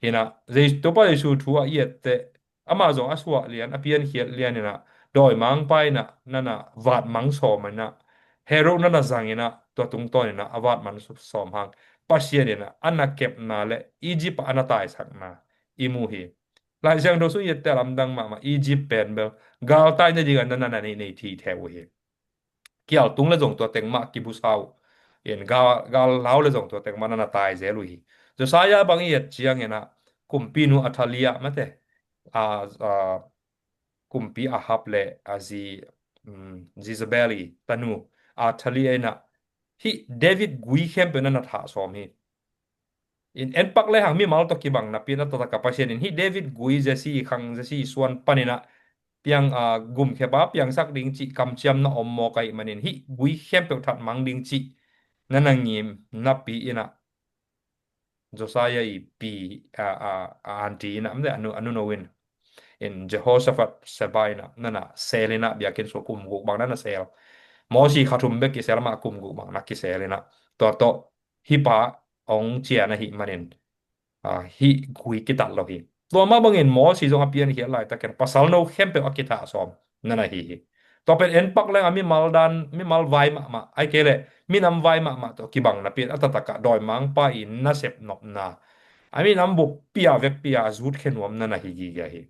Hi inah, Jes-, Topa Jesu thu a i etteh, amah zong a suah lian, a piankhiat lian inah, dawimangpa inah nana vatmang sawm inah, Herod nana zang inah, tua tungtawn inah a vatmang sawm hang, Pasian inah a na kepna le Egypt ah a na taisakna i mu hi. Lai Siangtho sung i etteh lamdang mahmah, Egypt pen bel galtai nadinga na na nei, nei thitheh uh hi. Kial tung le zong tua teng mah kibusa uh in, gal, gal lau le zong tua teng mah na na tai zel uh hi. Josiah bang i et cianginah, kumpinu Athaliah mate, a, a, kumpi Ahab le a zi, um, Jezebel i tanu Athaliah inah hih David gui khempeuh na na thah sawm hi. In en pak lehang mimal tawh kibang napi in a taktak a Pasian in hih David gui, Jesse khang, Jesse suan paninah piang, a, gumkhia pa piangsak ding cih kamciamna om mawk ahih manin hih gui khempeuh thatmang ding cih na na ngim napi inah Josiah i pi, a, a, a aunty inah, a nu, a nuno in, in Jehoshaphat, Sheba inah na na sel inah, biakinn sung kum guk bang na na sel. Mosi kha thum bek kisel, amah kum guk bang na kisel inah. Tua tawh hih pa hong cian ahih manin, a, hih gui kitat lo hi. Tua mah bangin Mosi zong a piankhiat laitakin pasal no khempeuh a kithah sawm na na hi hi. Tua pen en pak leng a mimal dan, mimal vai mahmah, ahih kei leh minam vai mahmah tawh kibang napi in a taktak a dawimangpa i nasep nopna, a minam bup pia vek pia a zutkhia nuam na na hi gige hi.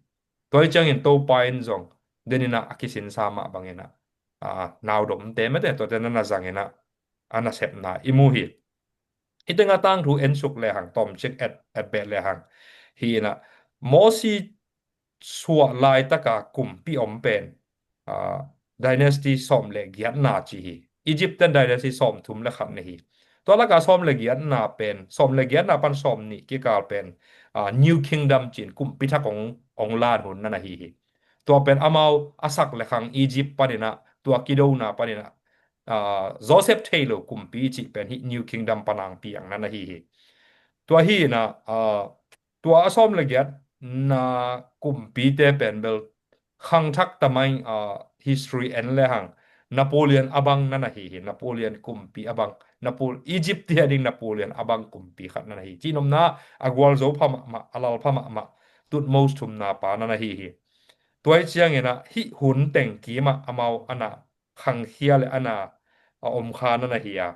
Tua hi ciangin Topa in zong den inah a kisinsa mah bang inah, a, naudomte mate, tuate na na zang inah a nasepna i mu hi. Hih tengah tangthu ensuk lehang, tawmcik et, et beh lehang, hi inah Mosi suah laitaka kumpi om pen, a, dynasty sawm le giatna ci hi. Egyptian dynasty sawm thum le khat na hi. Tua laka sawm le giatna pen, sawm le giatna pan sawm nih kikal pen, a, New Kingdom ci-in kumpi thak hong, hong lan hun na na hi hi. Tua pen amau a sak le khang Egypt paninah, tua kidona paninah, a, Joseph thei lo kumpi cih pen hih New Kingdom panang piang na na hi hi. Tua hi inah, a, tua a sawm le giatna kumpite pen bel khangthak tamai, a, history en lehang Napoleon a bang na na hi hi. Napoleon kumpi a bang, Napol-, Egypt tia ding Napoleon a bang kumpi khat na na hi. Cihnopna a gualzo pha mahmah, a lal pha mahmah, Thutmose thumna pa na na hi hi. Tua hi cianginah hih hun teng kimah amau a na khangkhia le a na a om kha na na hi a.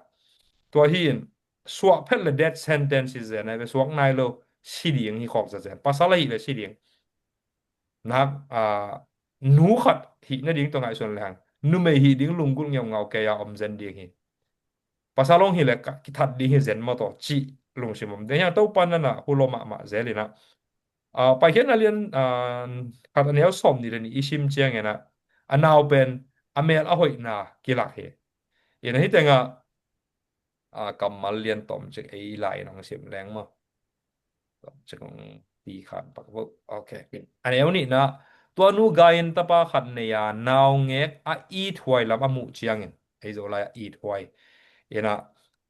Tua hi in suah phet le death sentence hi zen a, ve suak nai lo, si ding hi khawk zazen. Pasal ahih le si ding. Nak, a, nu khat hih nading tawh ngaihsun lehang numei hih ding lunggulh ngeungau kei a om zen ding hi. Pasal hong hi le ka kithat ding hi zen maw tawh cih lungsim om ding hi. Topa na na hu lo mahmah zel inah, a, Paikhiatna lian, a, khat a neu sawm nih le nih i sim cianginah a nau pen a mel a hoihna kilak hi. Inah hih tengah, a, kammal lian tawmcik ei lai in hong sim leng maw. Tawmcik hong pi khan pak vo. Ok. A neu nihna, tua nu gai in tapa khat nei a naungek a ithuai lam a muh ciangin, ei Zo lai a ithuai inah,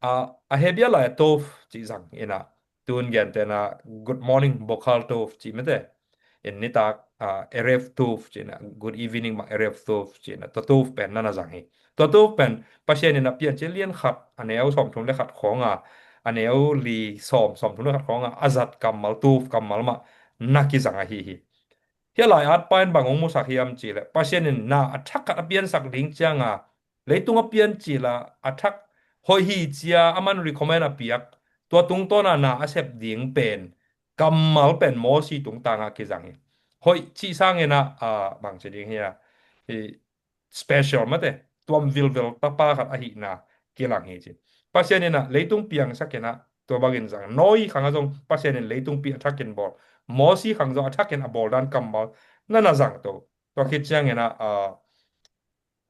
a, a Hebia lai a tov cih zang inah, Tun gen tena, good morning, bokhal tov ci mate. In nitak, ah, erev tov cina, good evening bang erev tov cina. Tua tov pen na na zang hi. Tua tov pen Pasian in a Piancil lian khat, a neu sawmthum le khat khawng a, a neu li sawm, sawmthum le khat khawng a, a zat kammal, tov kammal mah na kizang ahi hi. Hia lai-at pa in bang hong musak hiam cih leh, Pasian in na a thak khat a piansak ding ciang a, leitung a piancil a, a thak hoih hi ci a, aman recommend a piak, tua tungtawn a na a sep ding pen, kammal pen Mosi tungtang a kizang hi. Hoih cih sangin a, a, bang ci ding hi a, hi, special mate, tuam vilvel tapa khat ahihna kilang hi ci. Pasian in a leitung piangsak in a, tua bangin zang. Noah khang a zong Pasian in leitungpi a thakin bawl. Mosi khang zong a thakin a bawl dan kammal na na zang to. Tua khit ciangin a, a,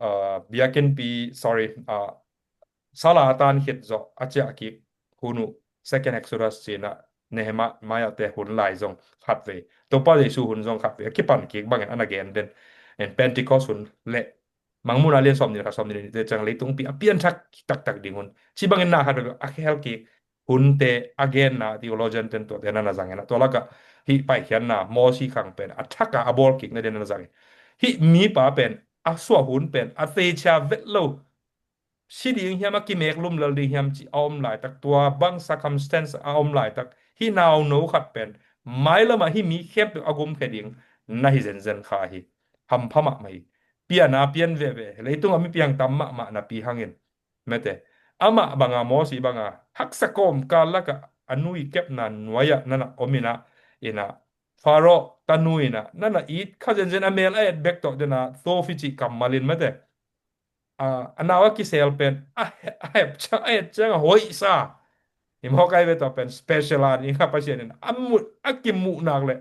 a, biakinnpi, sorry, a, sala a tan khit zawh a ciah kik hun uh, Second Exodus cina, Nehemiah te hun lai zong khatvei, Topa Jesu hun zong khatvei a kipan kik bangin a na gen den. En Pentecost hun le Mangmuhna lian sawmnih le khat, sawmnih le nihte ciang leitungpi a pianthak taktak ding hun, ci bangin na khatvei a khel kik hunte a genna theologian ten tuate na na zangin a, tua lakah hih paikhiatna Mosi khang pen a thak a a bawl kik na den na zangin, hih mipa pen a suah hun pen a teichia vet lo, si ding hiam, a kimek lumlel ding hiam cih a om laitak, tua bang circumstance a om laitak, hih nauno khat pen mailamah hih mi khempeuh a gumkhia ding na hi zenzen kha hi. Hampha mahmah hi. Pian a pian veve, leitung a mi piang tam mahmah napi hangin, mate, amah banga, Mosi banga haksa kawmkal lakah a nui kepna nuai-ah na na om in a, in a, Pharaoh tanu in a na na it kha zenzen, a mel a et bek tawh den a, tov hi cih kammal in, mate, a, a nau a kisel pen a he-, a hep ciang, a et ciang a hoihsa hi mawk ai ve. Tua pen special a ding kha, Pasian in a mut, a kimuh nak leh,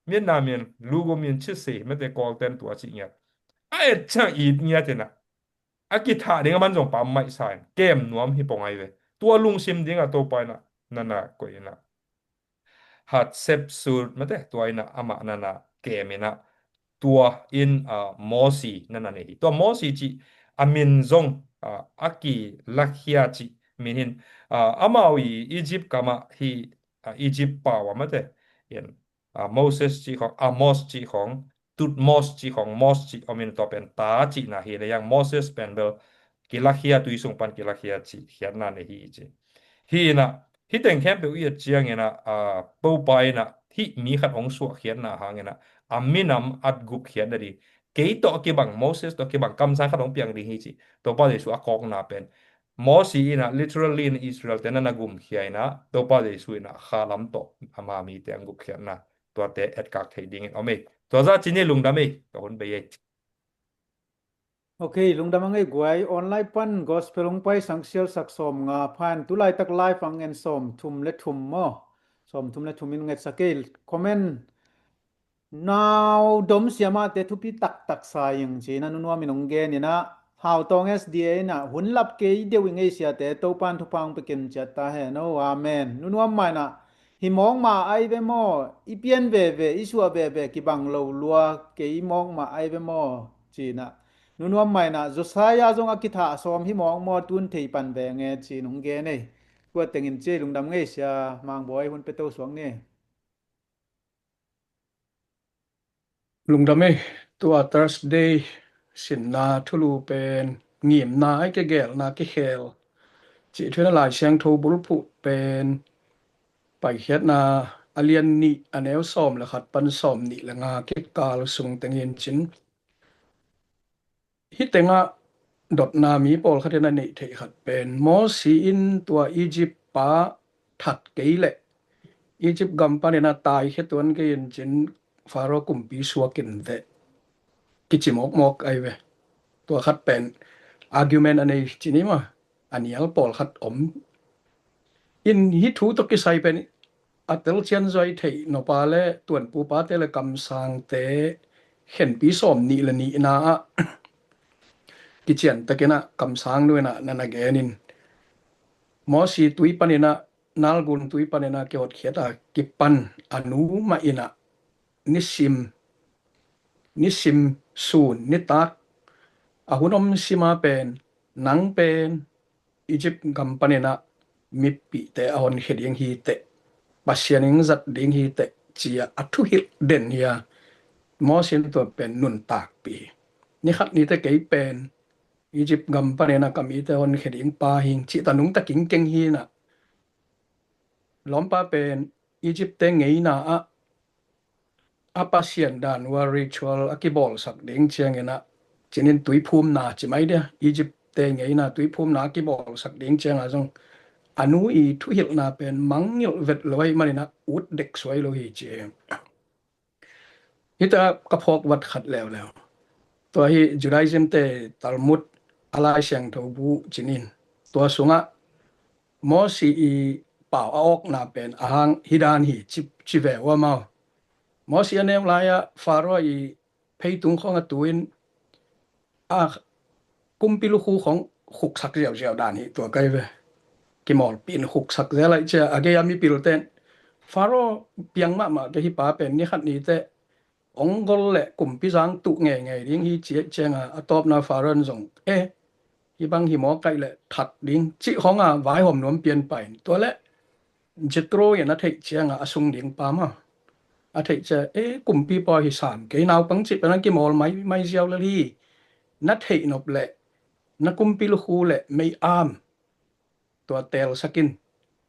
Myanmar min, Lugo min, Chisei, mate, Kawlten tua cih ngiat, a et ciang it ngiat in a, a kithah ding a man zong pammaih sa in kem nuam hi pong ai ve. Tua lungsim ding a Topa in a na na koih in a, Hatshepsut, mate, tua in a amah na na kem in a, tua in, ah, Mosi na na nei hi. Tua Mosi cih a min zong, ah, a kilakhia cih min hin, ah, amau i Egypt kamah hi, ah, Egypt pau a, mate, in, ah, Moses cih khawng, Amos cih khawng, Thutmose cih khawng, Mose cih om in, tua pen ta cihna hi leh, hiang Moses pen bel kilakhia, tui sung pan kilakhia cih khiatna nei hi ci. Hi in a, hih teng khempeuh i et ciangin a, ah, Topa in a hih mi khat hong suahkhiatna hangin a, a minam a gupkhiat nading, kei tawh a kibang, Moses tawh a kibang kamsang khat hong piang ding hi ci. Topa Jesu a kawkna pen Mosi in a literally in Israel te na na gumkhia in a, Topa Jesu in a kha lam tawh ama mite a gupkhiatna, tuate etkak theih dingin om ei. Tua zah ci ni, lungdam ei, tua hun bei ei. Ok, lungdam a ngei guai. Online pan gospel hong pai sang sial sak sawm nga phan, tu laitak live ang en sawm thum le thum maw? Sawm thum le thum in ngetsak ei. Comment nau dom siamahte thupi taktak sa ing ci-in a Nu Nuam in hong gen in a, Hautawng S D A in a, hun lap kei deuh i ngei siate Topan thupha hong pia kin ciat ta hen aw, amen. Nu Nuam mah in a, hi mawk mah ai ve maw, i pian veve, i suah veve kibang lo lua kei mawk mah ai ve maw, ci-in a, Nu Nuam mah in a, Josiah zong a kithah sawm hi mawk maw, tun thei pan ve nge ci-in hong gen ei. Tua tengin ci ei, lungdam ngei sia Mang Bawi, hun pia to suak ni. Lungdam ei. Tua Thursday sinna thulu pen ngimna ai kigelna kikhel cih thu in a, Lai Siangtho bulphuh pen Paikhiatna a lian nih, a neu sawm le khat pan sawm nih le nga kikal sung tengin cin. Hih tengah dotna mi pawlkhat in a neih theih khat pen, Mosi in tua Egypt pa that kei leh Egypt gam panin a taikhia tuan kei in cin, Pharaoh kumpi suak in teh, kici mawkmawk ai ve. Tua khat pen argument a nei ci ni maw, a nial pawlkhat om. In hih thu tawh kisai pen a telcian zaw i theih, nupa le tuanpupate le kamsangte khenpi sawm nih le nihna ah kician takin a kamsang nu in a na na gen in, Mosi tui panin a, Nile gun tui panin a kihotkhiat a kipan a nu mah in a nisim, nisim sun, nitak, a hun om sima pen, nang pen Egypt gam panin a mipihte a honkhia ding hi teh, Pasian in zat ding hi teh ci-a a thuhilh den hi a, Moses in tua pen nuntakpih hi. Ni khat ni teh kei pen Egypt gam panin a ka mite honkhia ding pa hi ing cih ta nungta kingkeng hi in a, lawmpa pen Egypt-te ngeina ah a pasian dan uh a ritual a kibawlsak ding ciangin a, cinin tuiphumna ci mai dia, Egypt-te ngeina tuiphumna a kibawlsak ding ciangah zong a nu i thuhilhna pen mangngilh vet lo ahih manin a ut dek suai lo hi ci hi. Hita ka phawk vat khat leuleu. Tua hi Judaism-te Talmud a Lai Siangtho bu cinin, tua sungah Moses i pau a awkna pen a hang hi dan hi ci, ci ve uh amau. Moses a neu lai-ah Pharaoh i pheitung khawng a tu in a kumpi lukhu khawng khuksak ziauziau dan hi tua kai ve. Kimawlpih in khuksak zel lai cia a gei a mipilte in Pharaoh piang mahmah kei hi pa pen ni khat ni teh ong gol le kumpi zang tuh ngeingei ding hi ci ciangah a tawpna Pharaoh in zong, eh, hi bang hi maw, kaih le that ding cih khawngah vaihawm nuam pian pah in, tua le Jethro in a theih ciangah a sung ding pa maw, a theih ciang, eh, kumpi pawi hi sam kei, naupang cih pen a kimawl mai, mai ziau lel hi, na theih nop le na kumpi lukhu le mei-am tua teelsak in,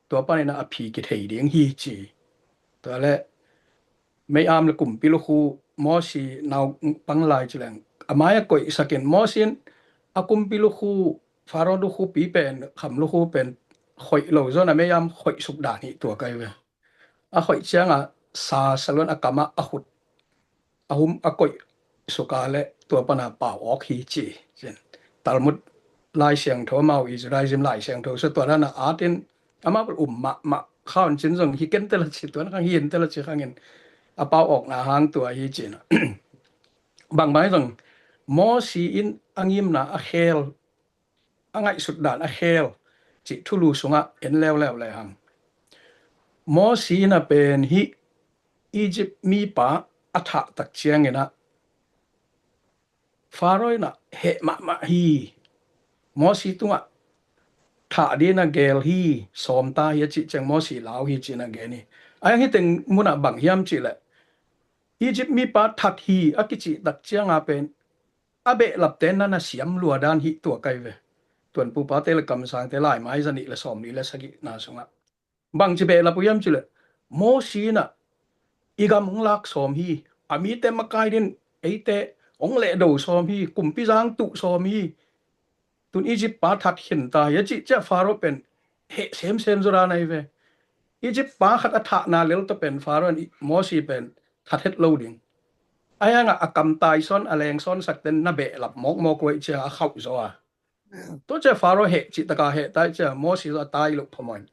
tua panin a phi kithei ding hi ci. Tua le mei-am le kumpi lukhu Moses naupang lai ci leng a mai a koihsak in, Moses in a kumpi lukhu, Pharaoh lukhupi pen, kham lukhu pen khoih lo zaw in a mei-am khoih suk dan hi tua kai ve. A khoih ciangah sa saluan a kamah a khut a hum a koih suk a le tua pana pau awk hi ci. Talmud Lai Siangtho amau i Judaism Lai Siangtho sung tua dan a at in amau bel um mahmah kha un cin zong hi ken teh la ci, tua na khang hi in teh la ci khangin a pau awkna hang tua hi cin. Bangbang hi zong Moses in a ngimna a khel, a ngaihsut dan a khel cih thulu sungah en leuleu le hang. Moses in a pen hih Egypt mipa a thah tak ciangin a Pharaoh in a heh mahmah hi. Moses tungah thah dingin a gel hi, sawm ta hi a cih ciang Moses lau hi ci-in a gen hi. A hang hih teng munah bang hiam cih leh Egypt mipa that hi a kicih tak cianga pen a behlapte na na siam lua dan hi tua kai ve. Tuanpupate le kamsangte laimai zanih le sawmnih le sagihna sungah bangci behlap uh hiam cih leh Moses in a i gam hong lak sawm hi, a mite makai dingin eite hong lehdo sawm hi, kumpi zang tuh sawm hi, tun Egypt pa that khin ta hi a cih ciah Pharaoh pen heh semsem zaw dan ahi ve. Egypt pa khat a thahna lel tawh pen Pharaoh in Moses pen that het lo ding. A hiangah a kamtai sawn a leng sawn sakten na behlap mawkmawk uh ahih ciah a khauh zaw a. Tua ciah Pharaoh heh cih taka heh ta ahih ciah Moses a tai loh phamawh in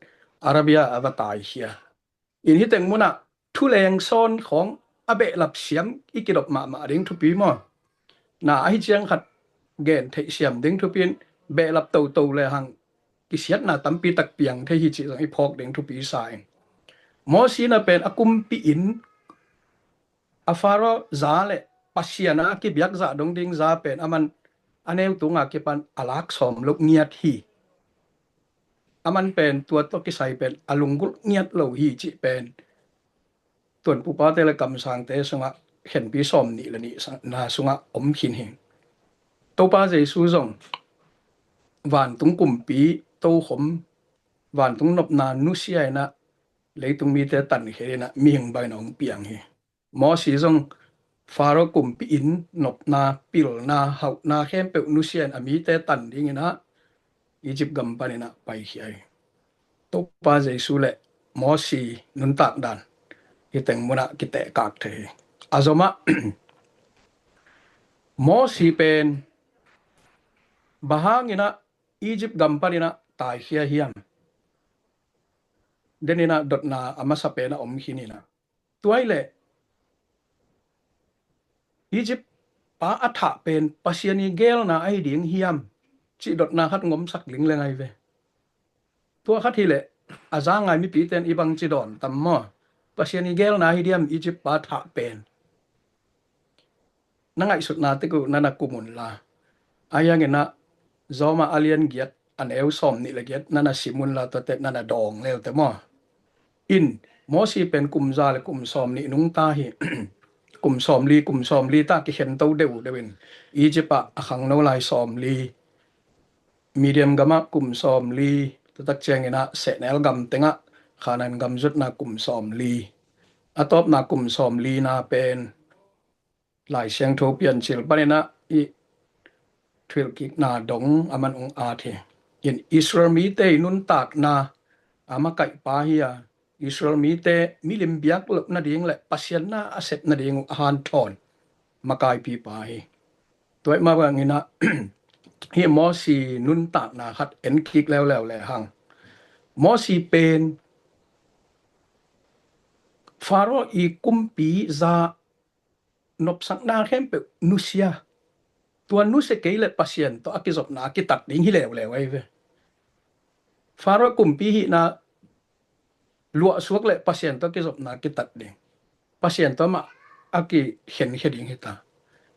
Arabia a va taikhia. In hih teng munah thuleng sawn khawng a behlap siam i kidop mahmah ding thupi maw? Na ahi ciang khat gen theih siam ding thupi in behlap toto le hang kisiatna tampi tak piang thei hi cih zong i phawk ding thupi sa ing. Moses in a pen a kumpi in a Pharaoh za le Pasian a kibiak zah dong ding za pen aman a neu tunga kipan a lak sawm loh ngiat hi. Aman pen tua tawh kisai pen a lunggulh ngiat lo hi cih pen Tuanpupate le kamsangte sungah khenpi sawmnih le nihna sungah om khin hi. Topa Jesu zong vantung kumpi tokhom, vantung nopna nusia in a leitung mite tankhia in a mihing bangin a hong piang hi. Moses zong Pharaoh kumpi in nopna, pilna, hauhna khempeuh nusia in a mite tan dingin a Egypt gam panin a paikhia hi. Topa Jesu le Moses nuntak dan hih teng munah kitehkak thei hi. A zomah Moses pen bang hangin a Egypt gam panin a taikhia hiam? Den in a dotna a masa pen a om khin in a, tua hi leh Egypt pa a thah pen Pasian i geelna ahi ding hiam cih dotna khat ngomsak lingleng ahi ve. Tua khat hi leh a za ngai mipite in i bangci dawn tam maw? Pasian i geelna ahi diam Egypt pa thah pen? Na ngaihsutna tek uh na na kum un la. A hiangin a Rom a lian giat a neu sawmnih le giat na na sim un la, tuate na na dawng leute maw? in Mosi pen kum za le kum sawm nih nungta hi. Kum sawm li, kum sawm li ta kikhen to deuh deuh in Egypt ah a khangno lai sawm li, Midian gamah kum sawm li, tua tak ciangin ah sehnel gam tengah Khanaan gam zutna kum sawm li, a tawpna kum sawm li na pen Lai Siangtho Piancil panin ah i thuhilhkikna dong a man ong at hi. In Israel mite i nuntakna a makaihpa hi a, Israel mite milim biak loh nading le Pasian na a sep nading uh a hanthawn makaipipa hi. Tua ahih mah bangin ah hih Mosi nuntakna khat en kik leuleu le hang. Mosi pen Pharaoh i kumpi za nopsakna khempeuh nusia. Tua nusia kei le Pasian tawh a kizopna a kitat ding hi leuleu ahi ve. Pharaoh kumpi hihna luahsuak le Pasian tawh a kizopna a kitat ding, Pasian tawh amah a kikhenkhia ding hi ta.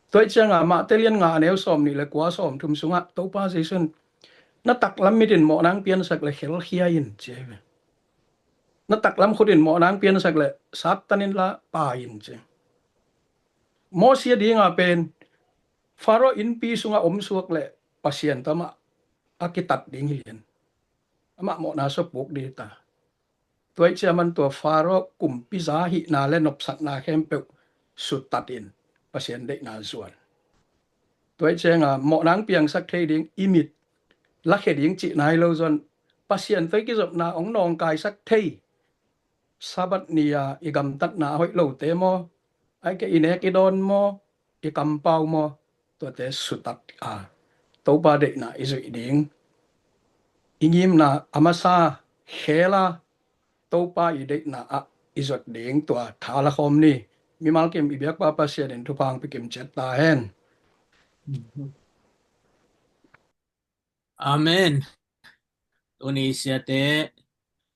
Tua ahih ciangin Mate lian nga a neu sawm nih le kua, sawm thum sungah Topa Jesuh in, "Na taklam mit in mawhna piansak le khelkhia in," ci ahi ve. "Na taklam khut in mawhna piansak le Satan in la pai in," ci. Mosi a dinga pen Pharaoh innpi sungah omsuak le Pasian tawh amah a kitat ding hi lian. Amah mawhna suak puk ding hi ta. Tua ahih ciangin tua Pharaoh kumpi za hihna le nopsakna khempeuh sutat in Pasian deihna zuan. Tua ahih ciangin mawhna piangsak thei ding, i mit lakhia ding cihna hi lo zong, Pasian tawh i kizopna ong nawngkaisak thei, Sabbath ni-a i gamtatna a hoih lote maw, ahih kei leh i nek i dawn maw, i kampau maw, tuate sutat a, Topa deihna i zuih ding. I ngimna a masa khel a, Topa i deihna ah i zuat ding, tua tha la khawm ni. Mimal kim i biakpa Pasian in thupha ong pia kim ciat ta hen. Amen. Tuni siate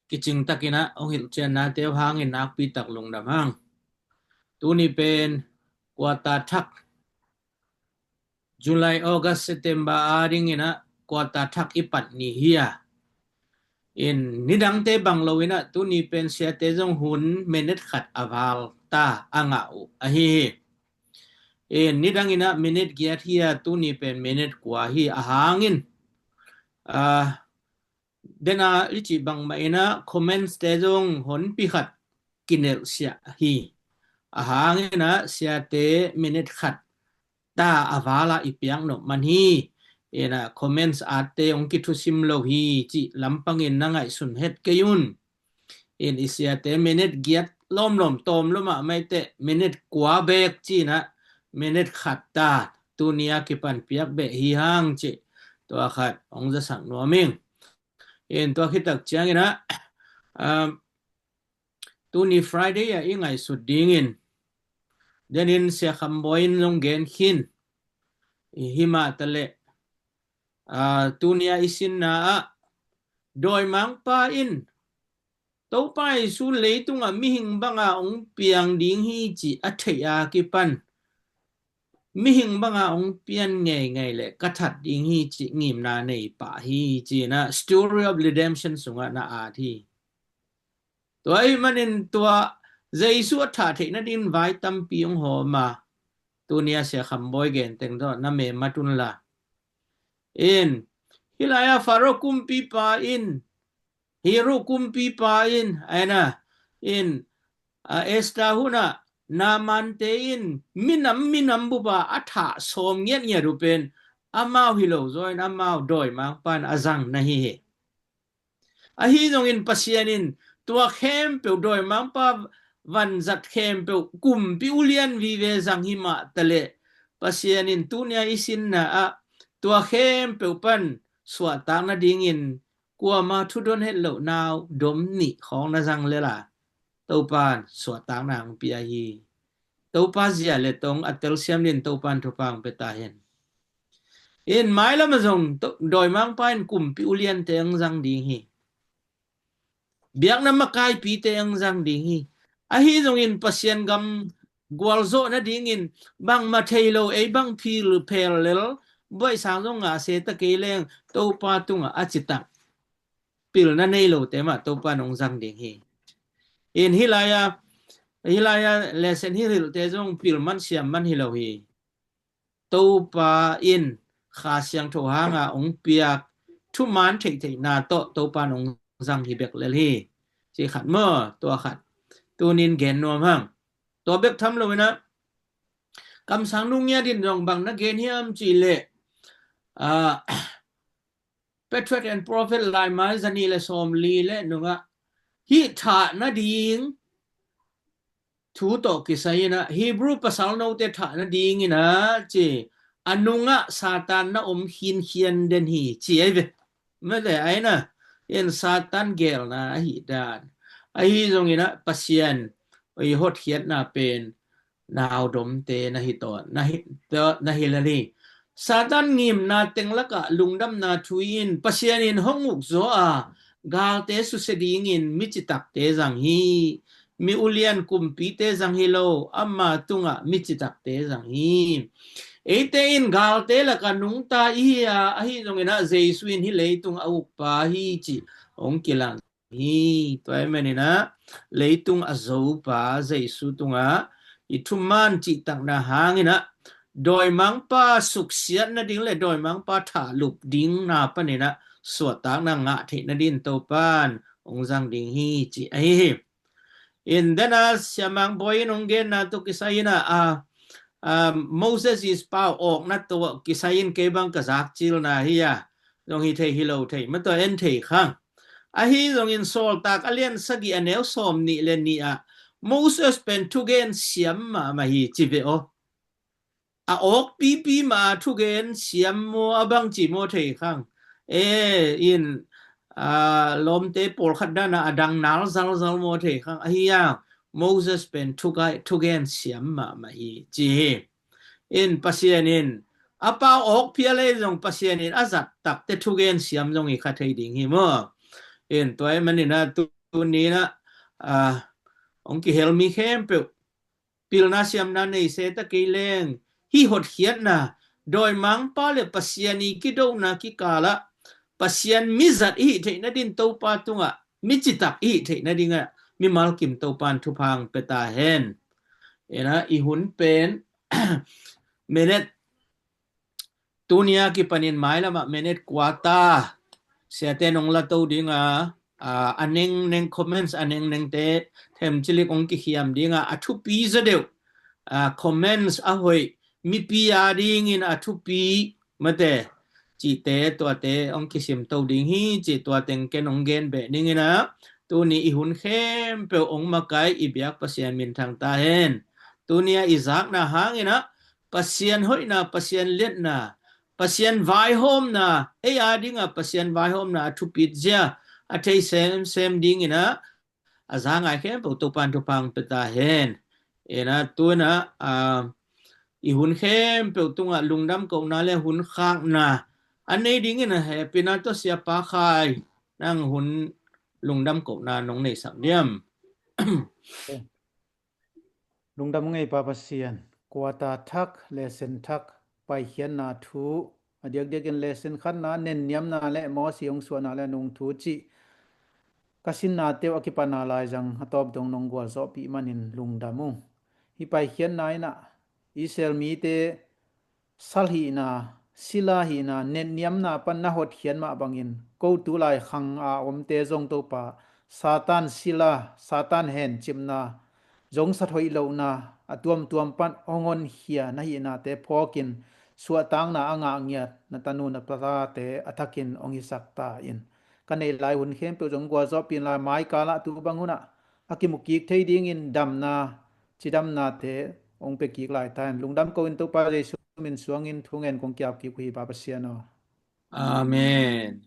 kicing takin ah ong hilhciannate uh hangin nakpi tak lungdam hang. Tuni pen kuata thak, July, August, September a dingin ah kuata thak i pat ni hi a. In nidangte bang lo in ah tuni pen siate zong hun minute khat a val ta a ngah uh ahi hi. In nidang in ah minute giat hi a, tuni pen minute kua hi a hangin, ah, dena lici bangmah in ah comments te zong honpi khat kinelhsiah hi. A hangin ah siate minute khat ta a val a i piak nop man hi. In ah comments atte ong kithusim lo hi cih lampangin na ngaihsun het kei un. In i siate minute giat lawmlawm tawm lo mahmah i teh, minute kua bek ci-in ah minute khat ta tuni a kipan piak beh hi hang cih tua khat ong zasak nuam ing. In tua khit tak ciangin ah, um, tuni Friday a i ngaihsut dingin, denin Sia Kham Bawi in zong gen khin, i hi mah ta leh, ah, tuni a i sinna ah, dawimangpa in Topa Jesu leitungah mihing banga ong piang ding hi cih a theih a kipan, mihing banga ong pian ngeingei le ka that ding hi cih ngimna nei pah hi ci-in ah Story of Redemption sungah na at hi. Tua ahih manin tua Jesu a thah theih nadingin vai tampi ong hawm a, tuni a Sia Kham Bawi gen teng tawh na memat un la. In, hih lai-ah Pharaoh kumpipa in, Herod kumpipa in, aina, in, a, Esther hunah Naaman-te in minam, minam bup a a thah sawm ngiatngiat uh pen amau hi lo zaw in amau dawimangpa in a zang na hi hi. Ahi zongin Pasian in tua khempeuh, dawimangpa vanzat khempeuh kumpi ulian vive zang hi mah ta leh, Pasian in tuni a i sinna ah tua khempeuh pan suahtak nadingin kuama thudon het loh nau dom nih khawng na zang lel a, Topa in suahtakna ong pia hi. Topa zia le tong a telsiam dingin Topa in thupha ong pia ta hen. In mailam ah zong to-, dawimangpa in kumpi uliante ong zang ding hi. Biakna makaipite ong zang ding hi. Ahi zongin Pasian gam gualzawh nadingin bangmah thei lo, ei bang phil phel lel, buaisang zong ngah se ta kei leng Topa tungah a citak pilna nei lote mah Topa in ong zang ding hi. In hih lai-a, hih lai-a lesson hih hilhte zong pil man siam man hi lo hi. Topa in Kha Siangtho hanga hong piak thuman theihtheihna tawh Topa in hong zang hi bek lel hi. Ci khat maw, tua khat tunin gen nuam hang. Tua bek tham lo inah kamsang nungia din zong bang na gen hiam cih leh, ah, Patriarch and Prophet laimai zanih le sawmli le nungah hih thah nading thu tawh kisai inah Hebrew pasal note thah nading inah ci a nungah Satan na om khinkhian den hi ci ei ve. Mate a inah in Satan gelna ahi dan ahi zong inah Pasian i hotkhiatna pen naudomte na hi tawh na hi, tawh na hi lel hi. Satan ngimna teng lakah lungdamna thu in Pasian in hong ukzaw a galte susia dingin mi citakte zang hi. Mi ulian kumpite zang hi lo, ama tungah mi citakte zang hi. Eite in galte lakah nungta i hi a, ahi zong inah Jesu in hih leitung a ukpa hi cih hong kilang hi. Tua ahih manin ah leitung a zopa Jesu tungah i thuman cihtakna hangin ah dawimangpa suksiat nading le dawimangpa thahlup dingna panin ah suahtakna ngah theih nadin Topan hong zang ding hi cih ahi hi. In dena Siamang Bawi in hong genna tawh kisai in ah, ah, ah, Moses' pau awkna tawh kisai in kei bang ka zakcilna hi a, zong hi thei hi lo thei, ma tua en thei khang. Ahi zongin Sawltak a lian sagih a neu sawm nih le nih ah Moses pen thugen siam mahmah hi ci ve aw. A awk pipi mah a thugen siam maw a bang ci maw thei khang. E, in, ah, lawmte pawlkhat dana a dang nal zalzal maw thei khang. Ahi a Moses pen thugai, thugen siam mahmah hi ci hi. In Pasian in a pau awk phial ei zong Pasian in a zat takte thugen siam zong hi kha thei ding hi maw. In tua ahih manin ah tu, tuni in ah, ah, hong kihel mi khempeuh pilna siamna nei se ta kei leng hih hotkhiatna dawimangpa le Pasian i kidona kikalah Pasian mi zat i hih theih nadin Topa tungah mi citak i hih theih nadingah mimal kim Topan thupha hong pia ta hen. Ena i hun pen minute tunia kipanin mailamah minute kuata siate nong la to dinga, ah, a nengneng comments a nengnengte themcilik hong kikhiam dinga a thupi zaw deuh, ah, comments a hoih mipi a dingin a thupi mate cihte tuate hong kisim to ding hi ci tua teng ken hong gen beh dingin ah tuni i hun khempeuh hong makai i biak Pasian minthang ta hen. Tunia i zakna hangin ah Pasian hoihna, Pasian liatna, Pasian vaihawmna, ei a dinga Pasian vaihawmna a thupit zia a thei semsem dingin ah a za ngai khempeuh Topan thupha hong pia ta hen. Ena tuna, ah, i hun khempeuh tungah lungdam kohna le hun khakna a nei dingin a hehpihna tawh Siapa Khai nang hun lungdam kohna nong neisak diam? Lungdam ngei Pa Pasian, kuata thak, lesson thak, paikhiatna thu, a diakdiakin lesson khatna, nenniamna le Mosi hong suahna le nungthu cih ka sinnate uh a kipatna laizang a tawp dong nong gualzawhpih manin lungdam uh. Hih paikhiatna in ah Israel mite sal hihna, sila hihna, netniamna pan na hotkhiat mah bangin ko tulai khang a omte zong Topa Satan sila, Satan hencipna, zongsat hoih lohna a tuamtuam pan hong honkhia na hihnate phawkin suahtakna a ngah ngiat na tanu na tate a thakin hong hisak ta in. Ka neih lai hun khempeuh zong gualzawhpih in lai maikalah tu bang hunah a kimu kik thei dingin damna, cidamnate hong pia kik lai ta in. Lungdam ko in Topa Jesu min suangin thungen kong kiap kik uh hi Pa Pasian aw. Amen.